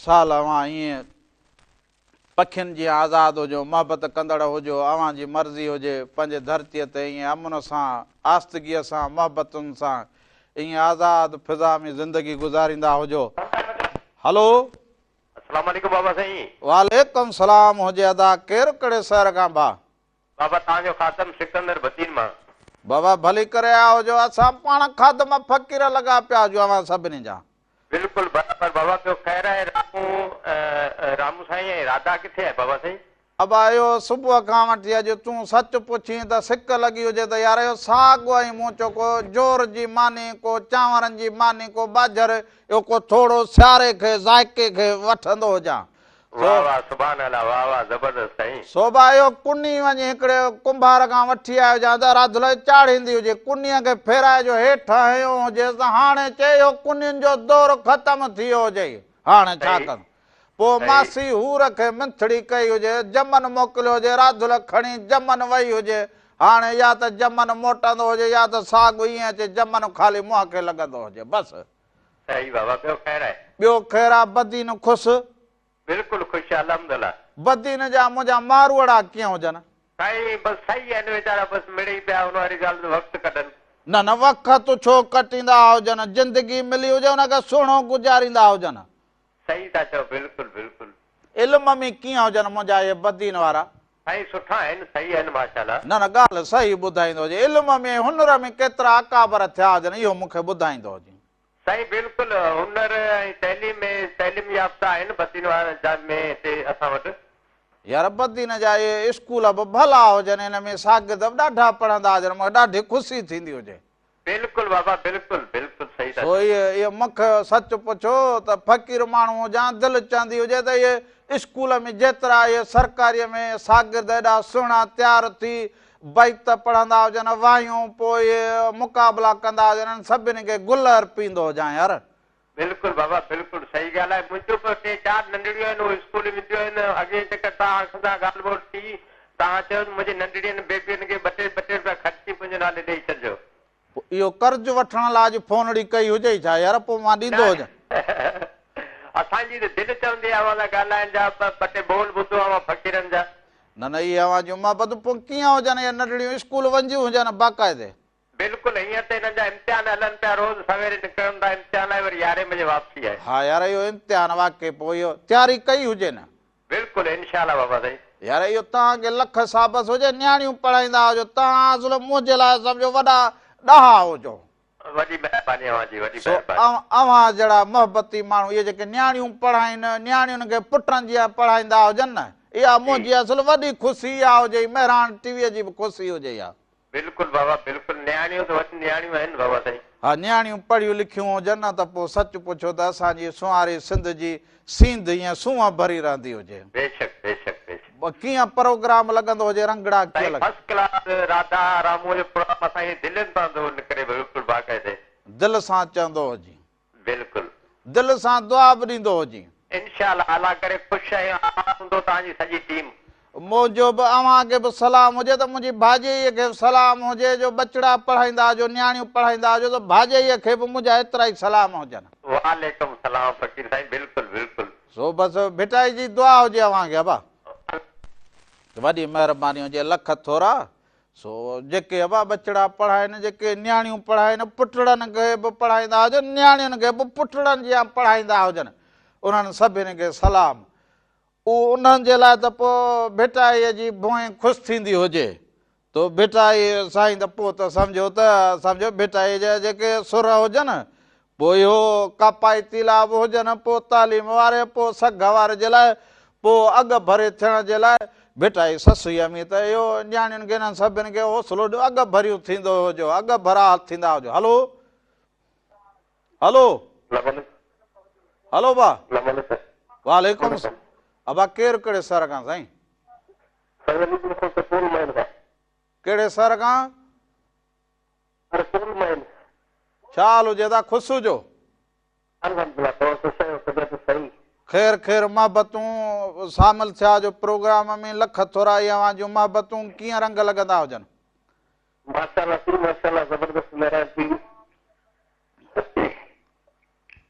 سال اوهان ائين پکين جيان آزاد هجو محبت ڪندڙ هجو اوهان جي مرضي هجي پنهنجي ڌرتيء تي ائين امن سان آستگيء سان محبتن سان ائين آزاد فضا ۾ زندگي گذاريندا هجو هلو. السلام عليڪم بابا سائين. وعليڪم سلام هجي ادا ڪير ڪهڙي شهر کان ڀا. بابا توهان جو خادم سڪندر بدين مان. بابا ڀلي ڪري آيا هجو اسان پاڻ خادم فقير لڳا پيا هجون اوهان سڀني جا. بلڪل برابر بابا ٻيو خير آهي رامو رامو سائين ۽ راڌا ڪٿي آهي بابا سائين. ابا اهو صبح کان وٺي اڄ تون سچ پڇين ته سڪ لڳي هجي ته يار اهو ساڳ ۽ مون چيو ڪو جور جي ماني ڪو چانورن جي ماني ڪو ٻاجهر اهو ڪو ٿورو سياري کي ذائقي کي وٺندو هجان سو واه واه سبحان الله واه واه زبردست سائين. سو با اهو ڪني وڃي هڪڙي ڪنڀار کان وٺي آيو هجان ته راڌل چاڙهيندي هجي ڪنيء کي ڦيرائي جو هيٺ هنيو هجيس ته هاڻي چئي اهو ڪنين جو دور ختم ٿي ويو هجئي هاڻي ڇا صحيح ڪندو. پوء صحيح. ماسي حور کي منٿڙي ڪئي هجي، جمن موڪليو هجي، راڌل کڻي جمن وئي هجي. هاڻي يا ته جمن موٽندو هجي يا ته ساڳ ائين اچي جمن خالي منهن کي لڳندو هجي. بس. صحيح بابا ٻيو خير آهي. ٻيو خير آ بدين خوش. بلڪل خوش الحمدالله. بدين جا منهنجا ماروئڙا ڪيئن هجن. سائين بس صحيح آهن ويچارا بس مڙئي پيا ان واري ڳالهه ته وقت ڪڍن. نه نه وقت ڇو ڪٽيندا هجن زندگي ملي هجي ان کي سهڻو گذاريندا هجن. صحيح ٿا چئو بلڪل بلڪل. علم ۾ ڪيئن هجن منهنجا اهي بدين وارا. سائين سٺا آهن صحيح آهن ماشاءالله. نه نه ڳالهه صحيح ٻڌائيندو هجي علم ۾ هنر ۾ ڪيترا اڪابر ٿيا هجن اهو مون کي ٻڌائيندو هجي. سائين بلڪل هنر ۽ تعليم ۾ تعليم يافته آهن بدين وارا جا ۾ هتي اسان وٽ. يار بدين جا اهي اسڪول به ڀلا هجن ان ۾ شاگرد به ڏاڍا پڙهندا هجن مون کي ڏاڍي خوشي ٿيندي هجي. بلڪل بابا بلڪل بلڪل صحيح ٿا سو چئو. اهي مون کي سچ پڇو ته فقير ماڻهو هجان دل چوندي هجي ته اهي اسڪول ۾ جيترا اهي سرڪاري ۾ شاگرد ايڏا سهڻا تيار ٿي بيت پڙهندا هجن وايون پوء اهي مقابلا ڪندا هجن انهن سڀني کي گل ارپيندو هجان يار. بلڪل بابا بلڪل صحيح ڳالهه آهي منهنجون به ٽي چار ننڍڙيون آهن اهي اسڪول وينديون آهن اڳئين چڪر توهان سان ڳالهه ٻولهه ٿي توهان چيو ته منهنجي ننڍڙين بيبين کي ٻه ٽي ٻه ٽي رپيا خرچي منهنجي نالي ڏئي ڇڏجو. پوء اهو قرض وٺڻ لاء اڄ فونڙي ڪئي هجئي ڇا يار پوء مان ڏيندو نه هجان. اسان جي ته دل چوندي آهي اوهان سان ڳالهائڻ جا ٻه ٽي ٻول ٻڌو اوهان فقيرن جا. نه نه اهي اوهان جون محبتون پوء ڪيئن هجن اهي ننڍڙيون اسڪول وينديون هجن باقاعدي. بلڪل هينئر ته هنن جا امتحان هلن پيا روز سويري نڪرن ٿا امتحان آهي وري يارهين بجي واپسي آهي. ها يار اهو امتحان واقعي پوء اهو تياري ڪئي هجي نه. بلڪل انشاء الله بابا سائين. يار اهو توهان کي لک شابس هجي نياڻيون پڙهائيندا هجو توهان اصل منهنجي لاء سمجهو وڏا ڏاها هجو. وڏي مهرباني اوهان جي وڏي سو مهرباني. اوهان جهڙا محبتي ماڻهو اهي جيڪي نياڻيون پڙهائين نياڻين کي پٽن جيان پڙهائيندا هجن نه اها منهنجي اصل وڏي خوشي اها هجي مهراڻ ٽي وي جي به خوشي هجي اها. بلڪل بابا بلڪل نياڻيون ته وڏيون نياڻيون آهن بابا سائين. ها نياڻيون پڙهيون لکيون هجن نه ته پوء سچ پڇو ته اسان جي سونهاري سنڌ جي سينڌ ائين سونهن ڀري رهندي هجي. بيشڪ بيشڪ بيشڪ. ڪيئن پروگرام لڳندو هجي رنگڙا ڪيئن سائين لڳ. فرسٽ ڪلاس راڌا رامو جو پروگرام اسان جي دلين تان ٿو نڪري بلڪل باقاعدي. دل سان چوندو هجين. بلڪل. دل سان دعا به ڏيندو هجين. انشاء الله الله ڪري خوش ۽ آباد هوندو توهان جي سڄي ٽيم. منهنجو به اوهان کي به سلام هجي ته منهنجي ڀاڄائيء کي به سلام هجي جو ٻچڙا پڙهائيندا هجو نياڻيون پڙهائيندا هجو ته ڀاڄائيء کي به منهنجا ايترا ئي سلام هجن. وعليڪم سلام فقير سائين بلڪل بلڪل. سو بس ڀٽائي جي دعا هجي اوهان کي ابا. وڏي مهرباني هجي لک ٿورا. سو جيڪي ابا ٻچڙا پڙهائين، جيڪي نياڻيون پڙهائين، پٽڙن کي به پڙهائيندا هجن، نياڻين کي به پٽڙن جيان پڙهائيندا هجن، انهن سڀني کي سلام. اهو انهن جي لاء ته پوء ڀٽائيء جي ڀونء خوش ٿيندي هجي. تو ڀٽائي سائين ته پوء ته سمجهو ته سمجهو ڀٽائيء جا جيڪي سر هجن، پوء اهو ڪاپائي تيلا به هجن، پوء تعليم واري، پوء سگهه واري جي لاء، پوء اڳ ڀري ٿيڻ جي لاء، ڀٽائي سسئي امي ته اهو نياڻين کي انهن سڀن کي حوصلو ڏيو، اڳ ڀريون ٿيندو هجو، اڳ ڀرا ٿيندا هجو. هلو. هلو. هلو با. وعليڪم ابا ڪير ڪهڙي سر کان سائين؟ ڪهڙي سر کان؟ ڇا حال هجي ادا خوش هجو. خير خير محبتون شامل ٿيا جو پروگرام ۾ لک ٿورا اهي اوهان جون محبتون ڪيئن رنگ لڳندا هجن. ماشاءالله سي ماشاءالله زبردست مهراڻ ٽي وي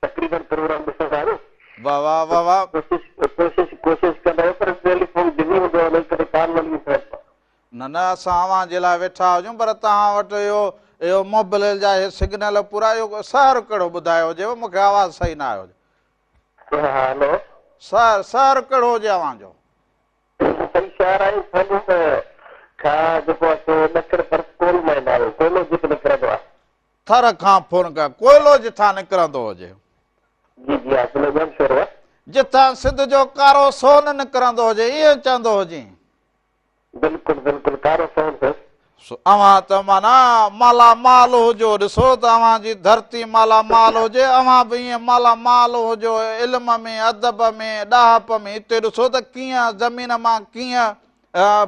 تقريبن پروگرام ڏسندا آهيو. واه واه واه واه. ڪوشش ڪوشش ڪوشش ڪندا آهيو پر ٽيليفون بزي هوندو آهي انهي ڪري ڪال نه لڳي سگهندو آهي. نه نه اسان اوهان جي لاء ويٺا هجون پر توهان وٽ اهو اهو موبليل جا اهي سگنل پورا اهو شهر ڪهڙو ٻڌايو هجيو مون کي آواز صحيح نه آيو هجي. ها هلو. شهر شهر ڪهڙو هجي اوهان جو. صحيح شهر آهي ڦلو ته کان جيڪو آهي سو ڏکڻ طرف ڪول مائن آهي ڪوئلو جت نڪرندو آهي. ٿر کان ڦون ڪيان ڪوئلو جتان نڪرندو هجي. جي جي ها ضلعو ڄامشورو آهي. جتان سنڌ جو ڪارو سون نڪرندو هجي ائين چوندو هجين. بلڪل بلڪل ڪارو سون سر. سو اوهان ته معنيٰ مالا مال هجو، ڏسو ته اوهان جي ڌرتي مالا مال هجي، اوهان به ائين مالا مال هجو علم ۾، ادب ۾، ڏاهپ ۾، هتي ڏسو ته ڪيئن زمين مان ڪيئن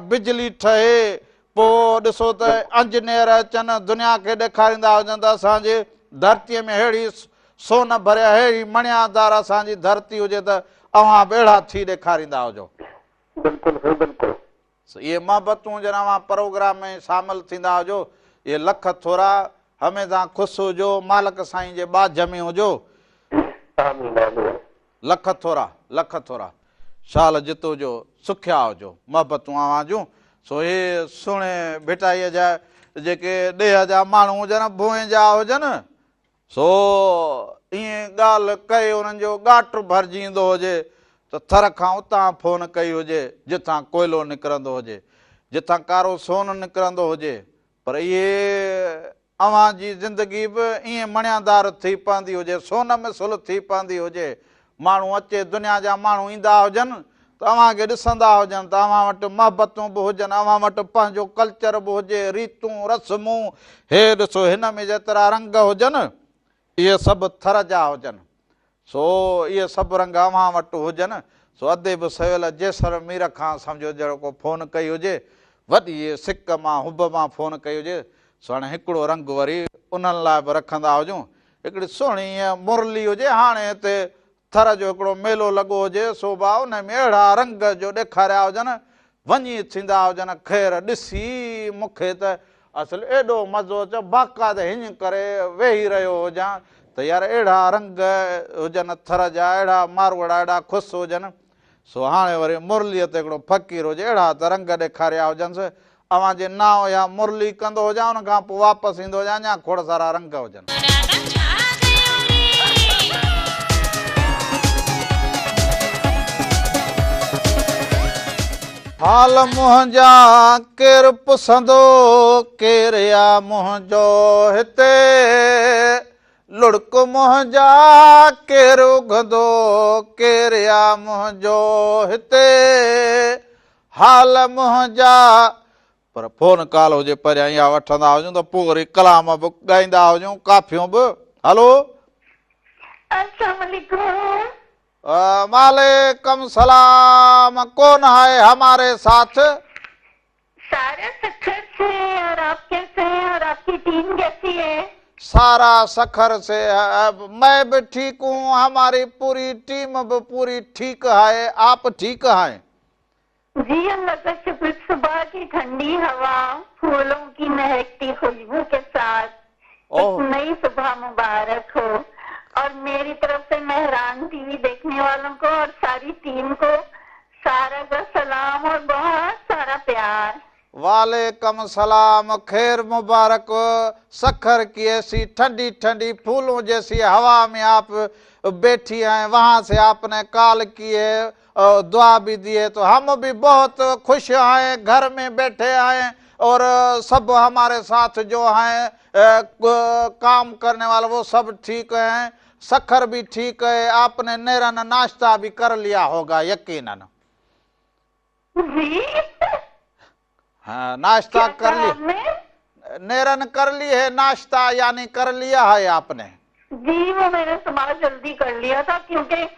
بجلي ٺهي، پوء ڏسو ته انجنيئر اچن دنيا کي ڏيکاريندا هجن ته اسان جي ڌرتيء ۾ ههڙي سون ڀريا، ههڙي مڻيادار اسان جي ڌرتي هجي ته اوهان به اهڙا ٿي ڏيکاريندا هجو. بلڪل سائين بلڪل. سو اهي محبتون هجن اوهان پروگرام ۾ شامل ٿيندا هجو اهي لک ٿورا هميشه خوش هجو مالڪ سائين جي ٻاجهه ۾ هجو. آمين آمين. لک ٿورا لک ٿورا شال جت هجو سکيا هجو محبتون اوهان جون سو هي سهڻي ڀٽائيء جا جيڪي ڏيهه جا ماڻهو هجن ڀونء جا هجن سو ائين ڳالهه ڪئي انهن جو ڳاٽ ڀرجي ايندو هجي ته ٿر کان اتان فون ڪئي هجي جتان ڪوئلو نڪرندو هجي، جتان ڪارو سون نڪرندو هجي پر اهي اوهان جي زندگي به ائين مڻيادار ٿي پوندي هجي، سون مثل ٿي پوندي هجي، ماڻهو اچي دنيا جا ماڻهو ايندا هجن ته اوهان کي ڏسندا هجن ته اوهان وٽ محبتون به هجن، اوهان وٽ پنهنجو ڪلچر به هجي، ريتون رسمون، هي ڏسو هن ۾ جيترا رنگ هجن اهي سڀ ٿر جا هجن، سو اهي سڀ رنگ اوهان وٽ هجن، سو ادي به سويل جيسر مير کان سمجهو جهڙو ڪو فون ڪئي هجي، وڏي سڪ مان حب مان فون ڪئي هجي، سو هاڻي هڪڙو رنگ وري انهن لاء به رکندا هجون، هڪڙي سهڻي مرلي هجي، هاڻي هتي ٿر جو هڪڙو ميلو لڳو هجي، سو به ان ۾ اهڙا رنگ جو ڏيکاريا هجن، وڃي ٿيندا هجن، خير ڏسي مون کي ته اصل ايڏو مزو اچي، باقاعده هيئن ڪري ويهي رهيو هجان ته يار اهڙا رنگ هجن ٿر جا، اهڙا ماروئڙا ايڏا خوش هجن، سو هاڻي وري مرليء تي هڪڙو فقير هجي، اهڙا ته رنگ ڏيکاريا هجنس، اوهان جي نانء يا مرلي ڪندو هجان، ان کان پوء واپس ايندو هجان، اڃا کوڙ سارا رنگ هجن. حال منهنجا ڪير پسندو، ڪير آ منهنجو هتي. لڙڪ منهنجا ڪير اگهندو، ڪير آ منهنجو هتي، حال منهنجا. پر فون ڪال هجي پريان اها وٺندا هجون ته پوء وري ڪلام به ڳائيندا هجون ڪافيون به. هلو. السلام عليڪم. وعليڪم سلام ڪون هائي هماري ساٿ. سارا سکر سي اور آپ ڪيسي هين اور آپ ڪي ٽيم ڪيسي هي. سارا سکر سي مين به ٺيڪ هون هماري پوري ٽيم به پوري ٺيڪ هائي آپ ٺيڪ هائين. جي الله ڪا شڪر صبح ڪي ٺنڊي هوا ڦولون ڪي مهڪتي خوشبو ڪي ساٿ ايڪ نئي صبح مبارڪ هو اور ميري طرف سي مهران ٽي وي ديکني والون ڪو اور ساري ٽيم ڪو سارا ڪا سلام اور بهت سارا پيار. وعليڪم سلام خير مبارڪ سکر ڪي ايسي ٺنڊي ٺنڊي ڦولون جيسي هوا ۾ آپ بيٺي هين وهان سي آپ ني ڪال ڪي هي دعا بي the هي تو هم بي بهت خوش هين گهر ۾ بيٺي هين اور سب هماري ساٿ جو هين ڪام ڪرني والا وو سب ٺيڪ هين سکر بي ٺيڪ هي آپ ني نيرن ناشتا بي ڪر ليا هوگا يقينن. جي. ها ناشتا ڪر لي نيرن ڪر لي هي ناشتا يعني ڪر ليا هي آپ ني. جي وو مين ني صبح جلدي ڪر ليا ٿا ڪيونڪه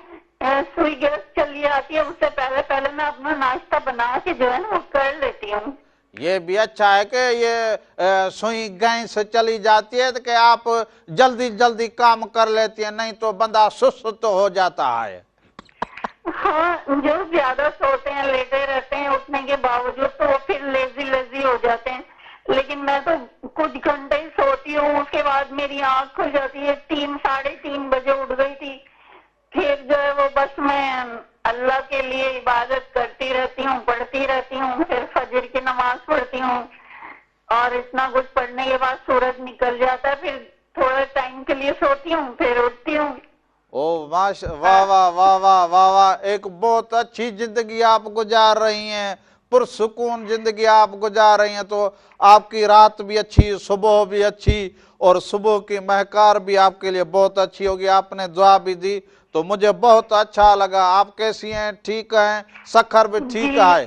سوئي گيس چلي آتي هي اس سي پهلي پهلي مين اپنا ناشتا بنا ڪي جو هي نا وو ڪر ليتي هون. يي بي اڇا هي ڪي يي سوئي گئس چلي جاتي هي ته ڪي آپ جلدي جلدي ڪام ڪر ليتي هي نهين تو بندا سست هو جاتا هي. ها جو زياده سوتي هين ليٽي رهتي هين اٺني ڪي باوجود تو وو ڦر ليزي ليزي هو جاتي هين ليڪن مين تو ڪجھ گهنٽي هي سوتي هون اس ڪي بعد ميري آنک کل جاتي هي تين ساڙهي تين بجي اٺ گئي ٿي ڦر جو هي وو بس مين الله ڪي ليي عبادت ڪرتي رهتي هون پڙهتي رهتي هون ڦر فجر ڪي نماز پڙهتي هون اور اتنا ڪجھ پڙهني ڪي بعد سورج نڪل جاتا هي ڦر ٿوڙي ٽائيم ڪي ليي سوتي هون ڦر اٺتي هون. او ماش واه واه واه واه واه واه ايڪ بهت اڇي زندگي آپ گذار رهي هين پرسڪون زندگي آپ گذار رهي هين تو آپ ڪي رات بي اڇي صبح بي اڇي اور صبح ڪي مهڪار بي آپ ڪي ليي بهت اڇي هوگي آپ ني دعا بي the تو مجهي بهت اڇا لگا آپ ڪيسي هين ٺيڪ هين سکر بي ٺيڪ جي هائي.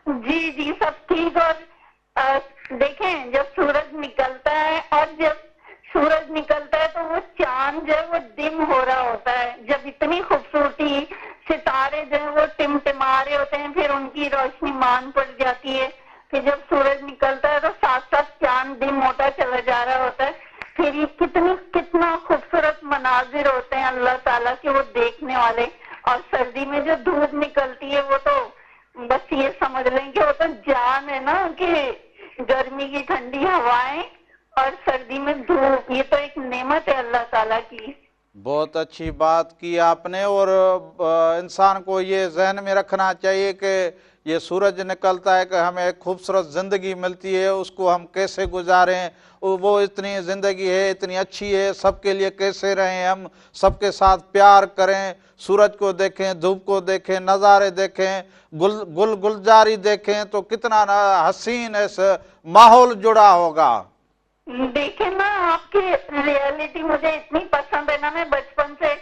जी जी, सब ठीक। और देखें, जब सूरज निकलता है और जब सूरज निकलता है तो वो चांद जो है वो डिम हो रहा होता है। जब इतनी खूबसूरती, सितारे जो है वो टिमटिमा रहे होते हैं, फिर उनकी रोशनी मान पड़ जाती है। फिर जब सूरज निकलता है तो साथ साथ चांद डिम होता चला जा रहा होता है। फिर ये कितनी कितना खूबसूरत मनाजिर होते हैं अल्लाह ताला के, वो देखने वाले। और सर्दी में जो धूप निकलती है वो तो बस ये समझ लें कि वो तो जान है ना, कि गर्मी की ठंडी हवाएं और सर्दी में धूप, ये तो एक नेमत है अल्लाह ताला की। बहुत अच्छी बात की आपने। और इंसान को ये जहन में रखना चाहिए कि ये सूरज निकलता है कि हमें एक खूबसूरत ज़िंदगी मिलती है, उसको हम कैसे गुजारें। वो इतनी ज़िंदगी है, इतनी अच्छी है, सबके लिए कैसे रहें हम, सबके साथ प्यार करें, सूरज को देखें, धूप को देखें, नज़ारे देखें, गुल गुल गुलजारी देखें, तो कितना हसीन इस माहौल जुड़ा होगा। देखे ना, आपकी रियलिटी मुझे इतनी पसंद है ना। मैं बचपन से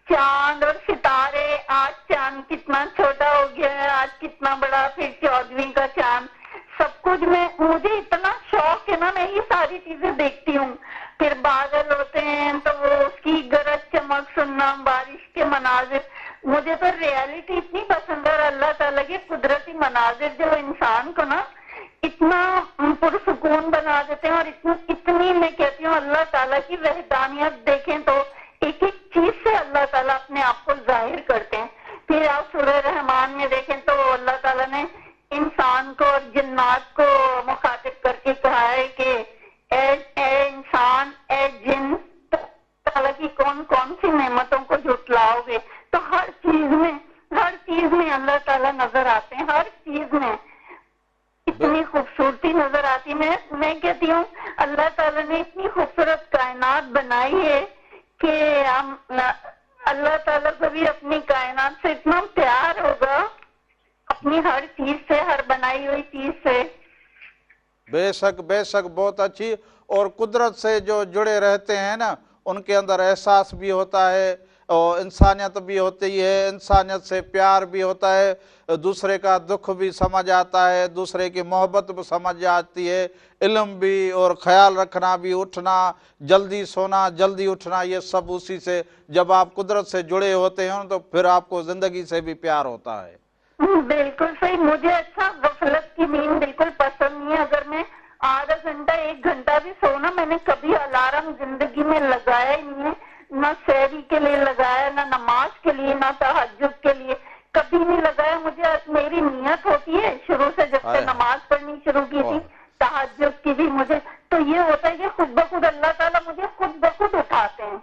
चांद और सितारे, आज चांद कितना छोटा हो गया है, आज कितना बड़ा, फिर 14वीं का चांद, सब कुछ में मुझे इतना शौक है ना, मैं ये सारी चीजें देखती हूँ। फिर बादल होते हैं तो वो उसकी गरज चमक सुनना, बारिश के मनाजिर, मुझे तो रियलिटी इतनी पसंद है। और अल्लाह ताला के कुदरती मनाजिर जो इंसान को ना इतना पुरसुकून बना देते हैं। और इतनी इतनी मैं कहती हूँ अल्लाह ताला की वहदानियत देखें तो एक एक चीज से अल्लाह ताला अपने आप को जाहिर करते हैं। फिर आप सूरह रहमान में देखें तो अल्लाह ताला ने इंसान को और जिन्नात को मुखातिब करके कहा है कि ए ए इंसान, ए जिन, ताला की कौन कौन सी नेमतों को झुटलाओगे। तो हर चीज में, हर चीज में अल्लाह ताला नजर आते हैं, हर चीज में इतनी खूबसूरती नजर आती। मैं कहती हूँ अल्लाह ताला ने इतनी खूबसूरत कायनात बनाई है कि हम अल्लाह ताला को भी अपनी कायनात से इतना प्यार होगा, अपनी हर चीज से, हर बनाई हुई चीज से। बेशक बेशक, बहुत अच्छी। और कुदरत से जो जुड़े रहते हैं ना, उनके अंदर एहसास भी होता है और इंसानियत भी होती है, इंसानियत से प्यार भी होता है, दूसरे का दुख भी समझ आता है, दूसरे की मोहब्बत भी समझ आती है, इल्म भी और ख्याल रखना भी, उठना जल्दी, सोना जल्दी, उठना, ये सब उसी से। जब आप कुदरत से जुड़े होते हैं तो फिर आपको ज़िंदगी से भी प्यार होता है। बिल्कुल सही। मुझे अच्छा गफलत की नींद बिल्कुल पसंद नहीं है। अगर मैं आधा घंटा एक घंटा भी सोना, मैंने कभी अलार्म जिंदगी में लगाया ही नहीं है, ना सहरी के लिए लगाया, ना नमाज के लिए, ना तहज्जुद के लिए, कभी नहीं लगाया। मुझे मेरी नियत होती है शुरू से, जब से नमाज पढ़नी शुरू की थी, तहज्जुद की भी, मुझे तो ये होता है कि खुद ब खुद अल्लाह ताला मुझे खुद ब खुद उठाते हैं।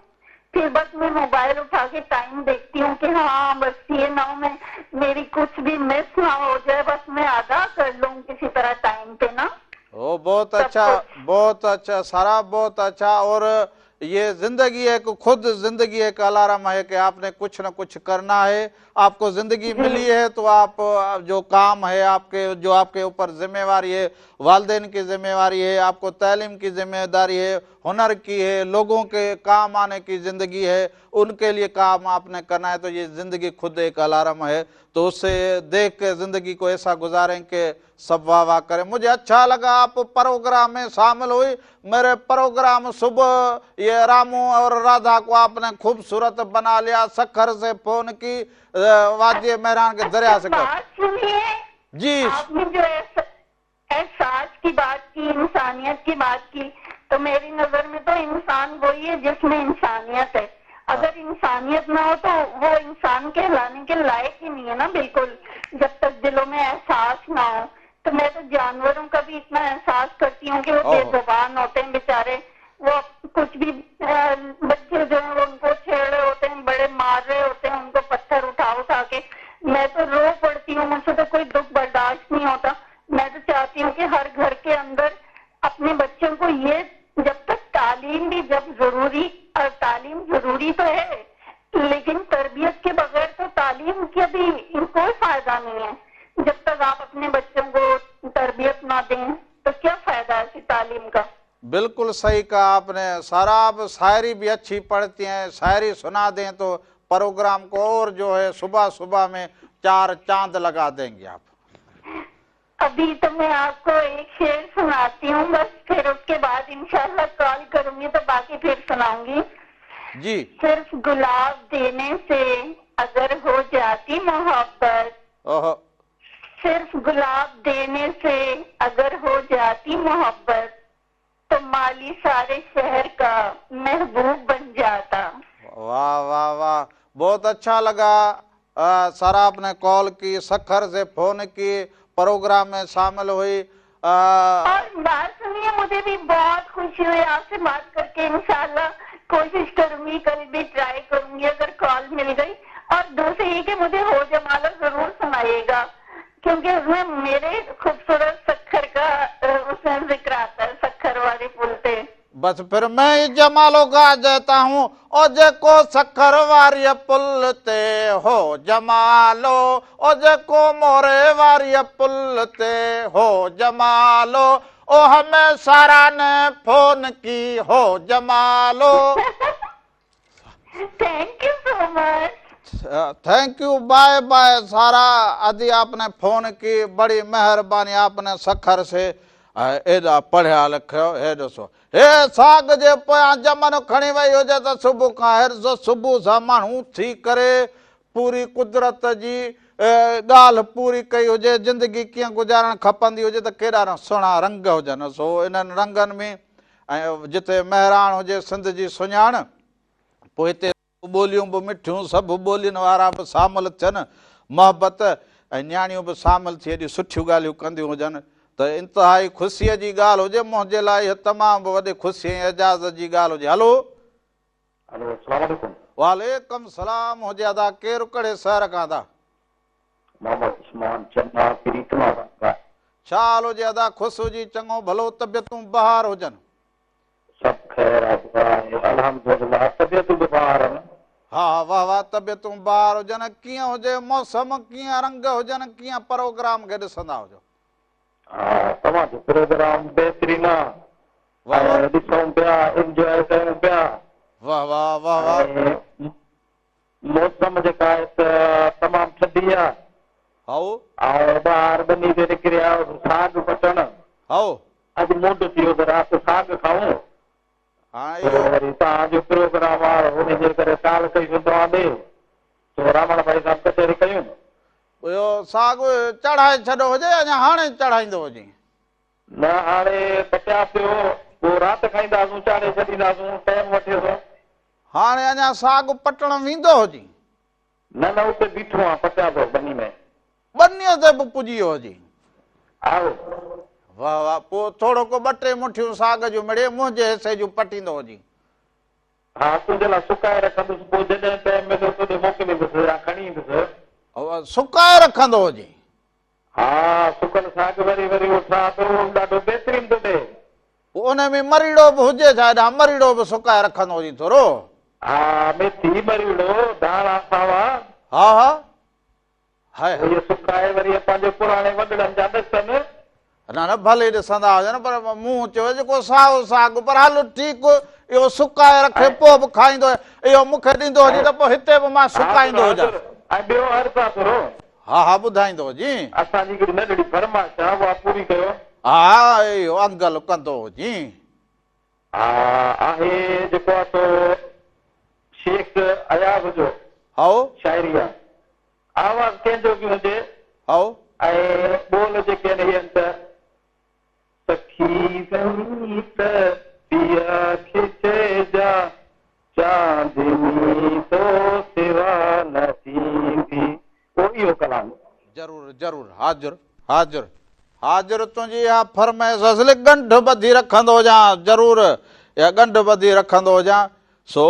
फिर बस मैं मोबाइल उठा के टाइम देखती हूँ कि हाँ बस ये ना हो मैं मेरी कुछ भी मिस ना हो जाए, बस मैं अदा कर लूँ किसी तरह टाइम पे ना। ओ बहुत अच्छा, बहुत अच्छा सारा, बहुत अच्छा। और ये ज़िंदगी एक, खुद ज़िंदगी एक अलार्म है कि आपने कुछ ना कुछ करना है। आपको ज़िंदगी मिली है तो आप जो काम है आपके, जो आपके ऊपर जिम्मेवारी है, वालिदैन की जिम्मेवारी है, आपको तालीम की जिम्मेदारी है, हुनर की है, लोगों के काम आने की ज़िंदगी है, उनके लिए काम आपने करना है। तो ये ज़िंदगी खुद एक अलार्म है, तो उससे देख के ज़िंदगी को ऐसा गुजारें कि सब वाह वाह करें। मुझे अच्छा लगा आप प्रोग्राम में शामिल हुई। मेरे प्रोग्राम सुबह ये रामू और राधा को आपने खूबसूरत बना लिया। सखर से फोन की, वाद्य मेहरान के दरिया से कर। जी, आपने जो एहसास की बात की, इंसानियत की बात की, तो मेरी नजर में तो इंसान वही है जिसमें इंसानियत है। अगर इंसानियत ना हो तो वो इंसान कहलाने के लायक ही नहीं है ना, बिल्कुल। जब तक दिलों में एहसास ना हो। तो मैं तो जानवरों का भी इतना एहसास करती हूँ कि वो बेजुबान होते हैं बेचारे, वो कुछ भी बच्चे जो है वो उनको छेड़ रहे होते हैं, बड़े मार रहे होते हैं उनको पत्थर उठा उठा के। मैं तो रो पड़ती हूँ, मुझसे तो कोई दुख बर्दाश्त नहीं होता। मैं तो चाहती हूँ कि हर घर के अंदर अपने बच्चों को ये, जब तक तालीम भी जब जरूरी, और तालीम जरूरी तो है लेकिन तरबियत के बगैर तो तालीम का भी कोई फायदा नहीं है। जब तक आप अपने बच्चों को तरबियत ना दें तो क्या फायदा है तालीम का। बिल्कुल सही कहा आपने सारा। आप शायरी भी अच्छी पढ़ती हैं, शायरी सुना दें तो प्रोग्राम को और जो है सुबह सुबह में चार चांद लगा देंगे आप। अभी तो मैं आपको एक शेर सुनाती हूँ बस, फिर उसके बाद इंशाल्लाह कॉल करूंगी तो बाकी फिर सुनाऊंगी। जी। सिर्फ गुलाब देने से अगर हो जाती मोहब्बत, सिर्फ गुलाब देने से अगर हो जाती मोहब्बत, तो माली सारे शहर का महबूब बन जाता। वाह वाह वाह, बहुत अच्छा लगा सारा आपने कॉल की, सखर से फोन की, प्रोग्राम में शामिल हुई। और बात सुनिए, मुझे भी बहुत खुशी हुई आपसे बात करके। इंशाल्लाह कोशिश करूंगी, कल भी ट्राई करूंगी अगर कॉल मिल गई। और दूसरी ये कि मुझे हो जमालो जरूर सुनाइएगा, क्योंकि उसमें मेरे खूबसूरत सखर का उसमें जिक्र आता है, सखर वाले पुल पे। बस फिर मैं ही जमालो गा जाता हूँ। ओ जेको सखर वारी पुल ते हो जमालो, ओ जेको मोरे वारी पुल ते हो जमालो, ओ हमें सारा ने फोन की हो जमालो। Thank you so much. Thank you, bye bye सारा। अदी आपने फोन की, बड़ी मेहरबानी आपने सखर से। एॾा पढ़िया लिखियो, हे ॾिसो, हे साग जे पोयां जमन खणी वई हुजे त सुबुह खां हिर्स, सुबुह सां माण्हू थी करे पूरी कुदरत जी ॻाल्हि पूरी कई हुजे, ज़िंदगी कीअं गुज़ारणु खपंदी हुजे त केॾा न सुहिणा रंग हुजनि। सो इन्हनि रंगनि में ऐं जिते महिराण हुजे सिंध जी सुञाण, पोइ हिते ॿोलियूं बि मिठियूं, सभु ॿोलियुनि वारा बि शामिल थियनि, मोहबत ऐं नियाणियूं बि शामिल थी एॾियूं सुठियूं ॻाल्हियूं कंदियूं हुजनि त इंतिहाई ख़ुशीअ जी ॻाल्हि हुजे। मुंहिंजे लाइ इहा तमामु वॾी ख़ुशी ऐं इजाज़त जी ॻाल्हि हुजे। हलो हलो, अस्सलाम वालेकुम। वालेकुम सलाम हुजे। अदा केरु, कहिड़े शहर खां अदा? मोहम्मद उस्मान चन्ना प्रीतमा। छा हाल हुजे अदा? ख़ुशि हुजी, चङो भलो, तबियतूं बहार हुजनि? सभु ख़ैर आहे, अल्हम्दुलिल्लाह। तबियतूं बि बहार आहिनि। हा वाह वाह, तबियतूं बहार हुजनि। कीअं हुजे मौसम, कीअं रंग हुजनि, कीअं प्रोग्राम खे ॾिसंदा हुजो? हा, तव्हांजो प्रोग्राम बहितरीन आहे, ॾिसूं पिया, इंजॉय कयूं पिया। वाह वाह वाह वाह। मौसम जेका आहे त तमामु थधी आहे। हाओ। ऐं ॿाहिरि ॿनी ते निकिरी आयो साग पटण। हाओ। अॼु मूड थी वियो त राति साग खाऊं। हाणे वरी तव्हांजो प्रोग्राम आहे, हुनजे करे कॉल कईसीं तव्हां ॾे, तो रावण भाई सां कचहरी कयूं। इहो साग चढ़ाए छॾियो हुजे, अञा हाणे चढ़ाईंदो हुजे? न, हाणे पटिया पियो, पोइ राति खाईंदासूं, चाढ़े छॾींदासूं, टाइम वठेसि। हाणे अञा साग पटण वेंदो हुजे? न न, उते बीठो आहियाँ, पटिया पियो ॿनी में। ॿनीअ ते बि पुॼी वियो हुजे? आओ। वाह वाह, पोइ थोरो को ॿ टे मुठियूं साग जूं मिड़े मुंहिंजे हिसे जूं पटींदो हुजे। हा, तुंहिंजे लाइ सुकाए रखंदुसि, पोइ जॾहिं टाइम मिलंदो तॾहिं मोकिलींदुसि या खणी ईंदुसि। सुकाए रखंदो हुजे? हा, सुकल साग वरी वरी उहो स्वादु ॾाढो बहितरीन थो ॾिए। पोइ उन में मरीड़ो बि हुजे छा? हेॾां मरीड़ो बि सुकाए रखंदो हुजे थोरो? हा, मेथी, मरीड़ो, धाणा सावा। हा हा हाय, इहे सुकाए वरी पंहिंजे पुराणे वॾड़नि जा ॾिसनि। न न, भले ॾिसंदा हुजनि, पर मूं चयो जेको साओ साग, पर हलो ठीकु, इहो सुकाए रखे पोइ बि खाईंदो, इहो मूंखे ॾींदो हुजे त पोइ हिते बि मां सुकाईंदो हुजां। ऐं ॿियो अर्ज़ु आहे थोरो। हा हा, ॿुधाईंदो हुजी। असांजी हिकिड़ी नंढड़ी फरमाइश आहे, उहा पूरी कयो। हा, इहो अंगल कंदो हुजी। हा, आहे जेको आहे सो शेख अयाज़ जो हाओ शाइरी आहे। आवाज़ कंहिंजो बि हुजे हाओ, ऐं ॿोल जेके आहिनि इहे आहिनि त सखी समीत पिया खे चइजा, चांदनी तो सिवा न थींदी। पोइ इहो कलाम ज़रूरु ज़रूरु, हाज़िर हाज़िर हाज़िर। तुंहिंजी इहा फरमाइश असली ॻंढ ॿधी रखंदो हुजां, ज़रूरु इहा ॻंढ ॿधी रखंदो हुजां। सो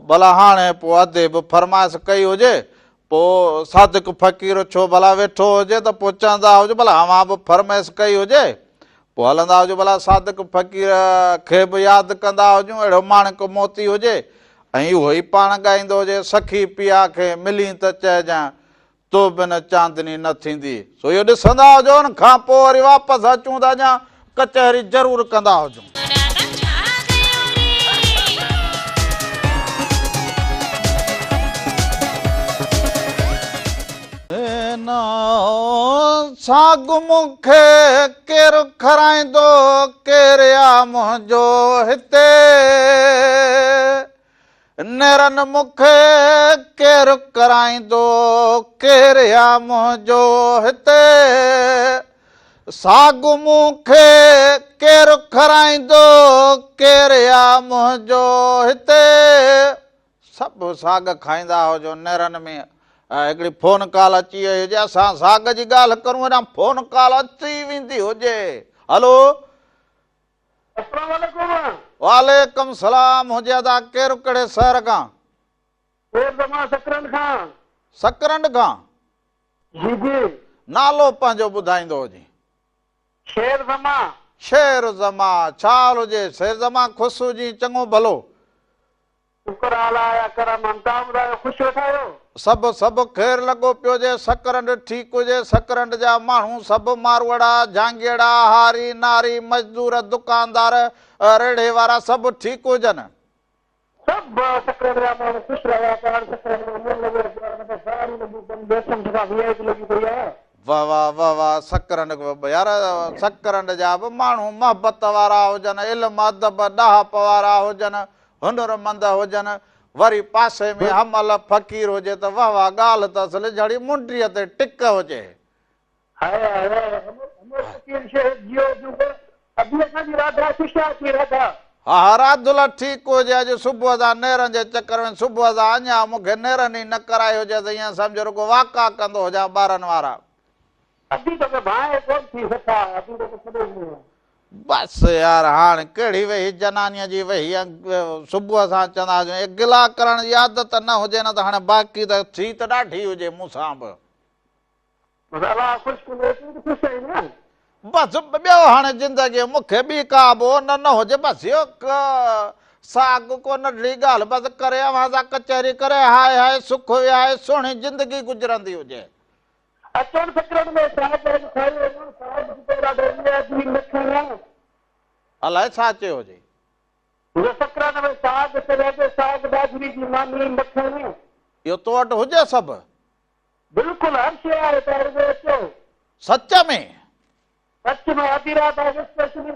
भला हाणे पोइ अधे बि फरमाइश कई हुजे, पोइ सादिक फ़क़ीर छो भला वेठो हुजे त पोइ चवंदा हुजो भला अव्हां बि फरमाइश कई हुजे, पोइ हलंदा हुजो भला सादिक फ़क़ीर खे बि यादि कंदा हुजूं, अहिड़ो माणिक मोती हुजे ऐं उहो ई पाण ॻाईंदो हुजे। सखी पिया खे मिली त चइजांइ, तो बिन चांदनी न थींदी। सो इहो ॾिसंदा हुजो, हुन खां पोइ वरी वापसि अचूं त अञा कचहरी ज़रूरु कंदा हुजूं। ساڳ مون کي ڪير کارائيندو، ڪير آ منهنجو هتي؟ نيرن مون کي ڪير ڪرائيندو، ڪير آ منهنجو هتي؟ ساڳ مون کي ڪير کارائيندو، ڪير آ منهنجو هتي؟ سڀ ساڳ کائيندا هجو نيرن ۾ هڪڙي فون ڪال اچي وئي هجي اسان ساڳ جي ڳالهه ڪرون هيڏانهن فون ڪال اچي ويندي هجي هلو. السلام عليڪم. وعليڪم سلام هجي ادا ڪير ڪهڙي شهر کان. شير زمان سڪرنڊ کان. سڪرنڊ کان. جي جي. نالو پنهنجو ٻڌائيندو هجي. شير زمان. شير زمان ڇا حال هجي شير زمان خوش هجين چڱو ڀلو. شڪر الله جا ڪرم آهن توهان ٻڌايو خوش ويٺا آهيو. سڀ سڀ خير لڳو پيو هجي سڪرنڊ ٺيڪ هجي سڪرنڊ جا ماڻهو سڀ ماروئڙا جهانگيئڙا هاري ناري مزدور دڪاندار ريڙهي وارا سڀ ٺيڪ هجن. سڀ سڪرنڊ جا ماڻهو خوش رهيا پيا آهن سڪرنڊ ۾ ميلو لڳو پيو آهي مٿان ساريون لڳيون پيون گيسن سان وي آء پي لڳي پئي آهي. واه واه واه واه سڪرنڊ يار سڪرنڊ جا به ماڻهو محبت وارا هجن علم ادب ڏاهپ وارا هجن هنرمند هجن، وري پاسي ۾ حمل فقير هجي ته واه واه ڳالهه ته اصل جھڙي منڊيء تي ٽڪ هجي. هاء هاء حمل فقير شيخ جيئو جوڳو ادي اسان جي راڌا خوش آ ٿي راڌا. ها ها راڌل ٺيڪ هجي اڄ صبح سان نيرن جي چڪر ۾ صبح سان اڃا مون کي نيرن ئي نه ڪرائي هجيس ائين سمجهه رڳو واڪا ڪندو هجان ٻارن وارا. ادي توکي ڀانء ڪونه ٿي سکا ادي توکي ڇڏي ڏنو آ. بس يار هاڻ ڪهڙي ويهي جنانيء جي ويهي صبح سان چوندا هجون اي گلا ڪرڻ جي عادت نه هجي نه ته هاڻي باقي ته ٿي ته ڏاڍي هجي مون سان به. بس الله خوش ڪندو تون ته خوش آهين نه. بس ٻيو هاڻي زندگيء مون کي ٻي ڪا به اون نه هجي بس اهو ساڳ ڪو ننڍڙي ڳالهه بس ڪري اوهان سان ڪچهري ڪري هاء هاء سک وهائي سهڻي زندگي گذرندي هجي. اچڻ سڪرنڊ ۾ ساڳ واڳ کائي وڃو، ساڳ سٺو ڏاڍو ايندو آهي، ٻي مکڻ. الائي ڇا چيو هجي. جو سڪرنڊ ۾ ساڳ سريندو، ساڳ ٻاجهري جي ماني، مکڻ. اهو تو وٽ هجي سڀ؟ بلڪل هر شيء آهي توهان رڳو اچو. سچ ۾؟ سچ ۾ آڌي رات آهي اسپيشلي.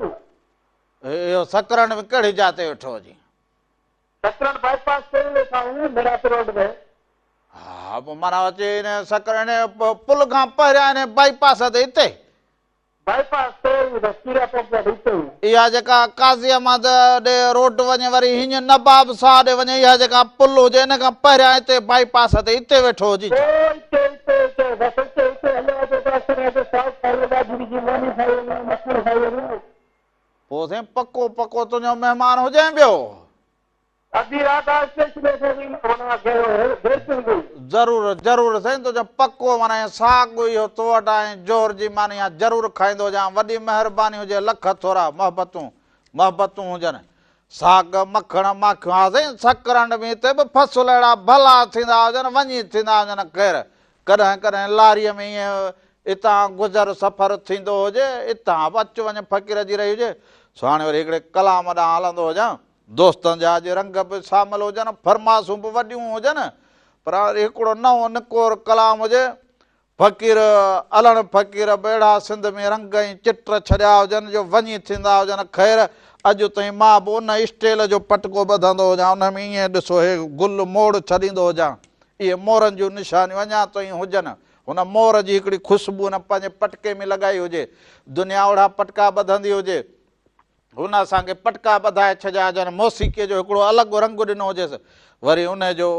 اهو سڪرنڊ ۾ ڪهڙي جاء تي ويٺو هجين؟ سڪرنڊ بائي پاس تي ئي ويٺا آهيون ميراٿ روڊ ۾. ها پوء معنيٰ اچي ان سڪرنڊ پل کان پهريان ان بائي پاس تي اتي. بائي پاس تي ئي بس پيرا پمپ وٽ اتي ئي. اها جيڪا قاضي احمد ڏي روڊ وڃي وري هينئن نباب ساهه ڏي وڃي اها جيڪا پل هجي ان کان پهريان اتي بائي پاس تي اتي ويٺو هجي ڇا؟ او اتي اتي اتي بس اتي اتي هليو اچو ته اچڻ اچو ساڳ کائي ٻاجهري جي ماني کائي وڃو مکڻ کائي وڃو. پوء سائين پڪو پڪو تنهنجو مهمان هجين پيو. اڌي رات آ اسٽيشن تي سائين معنيٰ گيسٽ هوندي. ضرور ضرور سائين تنهنجو پڪو معنيٰ ائين ساڳ اهو تو وٽ ۽ جوهر جي ماني اها ضرور کائيندو هجان وڏي مهرباني هجي لک ٿورا محبتون محبتون هجن ساڳ مکڻ ماکيون ها سائين سڪرنڊ ۾ هتي به فصل اهڙا ڀلا ٿيندا هجن وڃي ٿيندا هجن خير ڪڏهن ڪڏهن لاريء ۾ ائين اتان گذر سفر ٿيندو هجي، اتان به اچ وڃ فقير جي رهي هجي، سو هاڻي وري هڪڙي ڪلام ڏانهن هلندو هجان. دوستن جا اڄ رنگ به شامل هجن، فرماسون به وڏيون هجن، پر وري هڪڙو نئون نڪور ڪلام هجي. فقير علڻ فقير به اهڙا سنڌ ۾ رنگ ۽ چٽ ڇڏيا هجن جو وڃي ٿيندا هجن. خير اڄ تائين مان به ان اسٽيل جو پٽڪو ٻڌندو هجان، ان ۾ ائين ڏسو هي گل موڙ ڇڏيندو هجان. اهي مورن جون نشانيون اڃا تائين هجن. هن مور جي هڪڙي خوشبو هن پنهنجي پٽڪي ۾ لڳائي هجي. دنيا اهڙا پٽڪا ٻڌندي هجي. هن اسان کي پٽڪا ٻڌائي ڇڏيا هجن. موسيقيء جو هڪڙو الڳ رنگ ڏنو هجيس. وري انهيء جو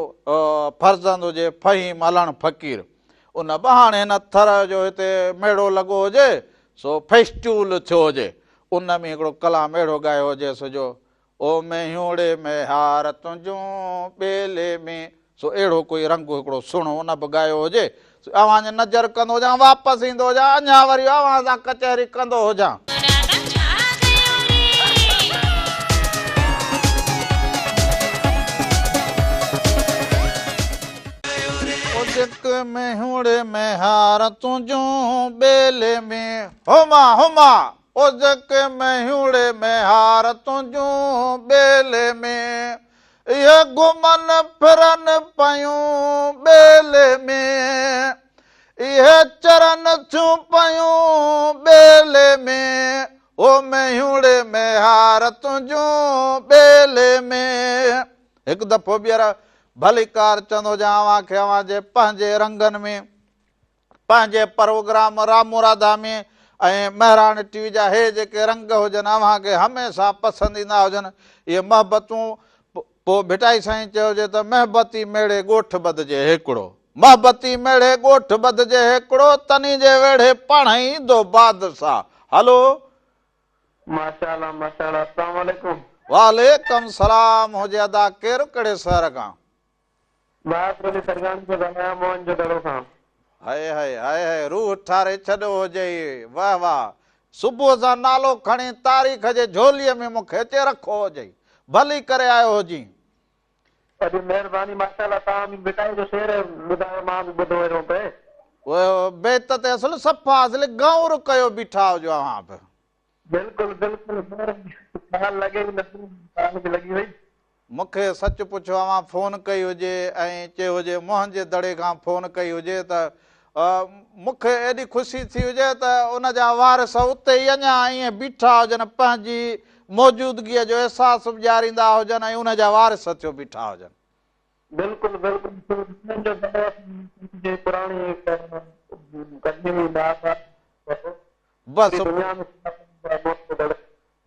فرزند هجي فهيم علڻ فقير. ان به هاڻي هن ٿر جو هتي ميڙو لڳو هجي، سو فيسٽيول ٿيو هجي. ان ۾ هڪڙو ڪلام اهڙو ڳايو هجيس جو او مينهوڙي ميهار تنهنجون ٻيلي ۾. سو اهڙو ڪوئي رنگ هڪڙو سهڻو ان به ڳايو هجي. سو اوهان جي نظر ڪندو هجان، واپس ايندو هجان، اڃا وري اوهان سان ڪچهري ڪندو هجان. او جڪ مينهوڙي ميهار تنهنجون ٻيلي ۾. هما هما. اوزڪ مهيوڙي ميهار تنهنجون ٻيلي ۾، اهي گهمن ڦرن پيون ٻيلي ۾، اهي چرن ٿيون پيون ٻيلي ۾، او ميهوڙي ميهار تنهنجون ٻيلي ۾. هڪ دفعو ٻيهر ڀليڪار چوندو هجان اوهان کي اوهان جي پنهنجي رنگن ۾، پنهنجي پروگرام رامو راڌا ۾ ۽ مهراڻ ٽي وي جا هي جيڪي رنگ هجن اوهان کي هميشه پسند ايندا هجن اهي محبتون پوء ڀٽائي سائين چيو هجي ته محبتي ميڙي ڳوٺ ٻڌجي هيڪڙو محبتي ميڙي ڳوٺ ٻڌجي هيڪڙو تني جي ويڙهي پاڻهي ايندو بادشاهه هلو. ماشاءالله ماشاءالله اسلام عليڪم. وعليڪم سلام هجي ادا ڪير ڪهڙي شهر کان. بهادر علي سرگاڻي پيو ڳالهايان موهن جو دڙو کان. هئي هئي هئي هئي روح ٺاري ڇڏيو هجئي واه واه صبح سان نالو کڻي تاريخ جي جهوليء ۾ مون کي اچي رکو هجئي ڀلي ڪري آيو هجين. وڏي مهرباني ماشاءالله توهان به ڀٽائي جو شعر ٻڌايو مان به ٻڌو هيرو پئي. بيت تي اصل صفا اصل گئور ڪيو بيٺا هجو اوهان به. بلڪل بلڪل خير ڳالهه لڳي ئي نه ٿي ڳالهه به لڳي وئي. مون کي سچ پڇو اوهان فون ڪئي هجي ۽ چيو هجي موهن جي دڙي کان فون ڪئي هجي ته مون کي ايڏي خوشي ٿي هجي ته ان جا وارث اتي ئي اڃا ائين بيٺا هجن پنهنجي موجودگيء جو احساس به ڏياريندا هجن ۽ ان جا وارث ٿيو بيٺا هجن. بلڪل بلڪل موهن جو دڙو اسان جي پراڻي قديمي ڏات آهي. بس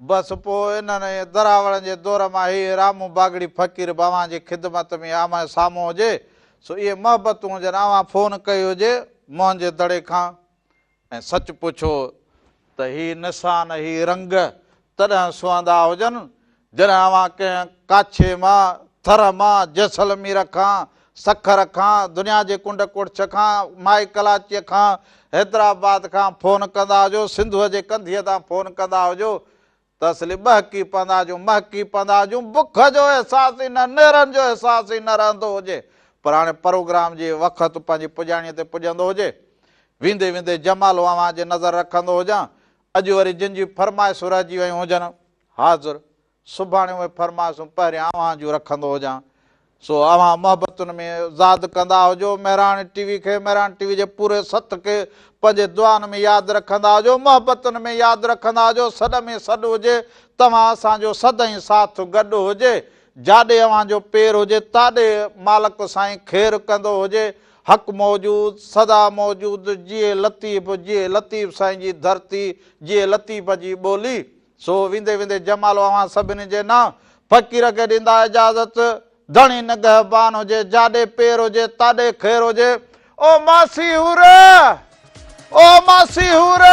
بس پوء انهن دراوڙن جي دور مان هي رامو باگڙي فقير به اوهان جي خدمت ۾ آمهون سامهون هجي، سو اهي محبتون هجن، اوهان فون ڪئي هجي موهن جي دڙي کان ۽ سچ پڇو ته هي نشان، هي رنگ تڏهن سونهندا هجن، جڏهن اوهان ڪنهن ڪاڇي مان، ٿر مان، جيسلمير کان، سکر کان، دنيا جي ڪنڊ ڪڙڇ کان، مائي ڪلاچيء کان، حيدرآباد کان فون ڪندا هجو، سنڌوء جي ڪنڌيء تان فون ڪندا هجو ته اصلي ٻهڪي پوندا هجون، مهڪي پوندا هجون، بک جو احساس ئي نه، نيرن جو احساس ئي نه رهندو هجي. پر هاڻي پروگرام جي وقت پنهنجي پڄاڻيء تي پڄندو هجي. ويندي ويندي جمالو اوهان جي نظر رکندو هجان. اڄ وري جن جون فرمائشون رهجي ويون هجن، حاضر، سڀاڻي اهي فرمائشون پهريان اوهان جون رکندو هجان. سو اوهان محبتن ۾ زاد ڪندا هجو، مهراڻ ٽي وي کي، مهراڻ ٽي وي جي پوري سٿ کي پنهنجي دعائن ۾ ياد رکندا هجو، محبتن ۾ ياد رکندا هجو، سڏ ۾ سڏ هجي، توهان اسان جو سدائين ساٿ گڏ هجي، جاڏي اوهان جو پير هجي، تاڏي مالڪ سائين خير ڪندو هجي، حق موجود، سدا موجود، جيئي لطيف، جيئي لطيف سائين جي ڌرتي، جيئي لطيف جي ٻولي. سو ويندي ويندي جمالو اوهان سڀني جي نانء فقير کي ڏيندا اجازت، ڌڻي نگهبان هجي، جاڏي پير هجي، تاڏي خير هجي. او ماسي حور! او ماسي حور!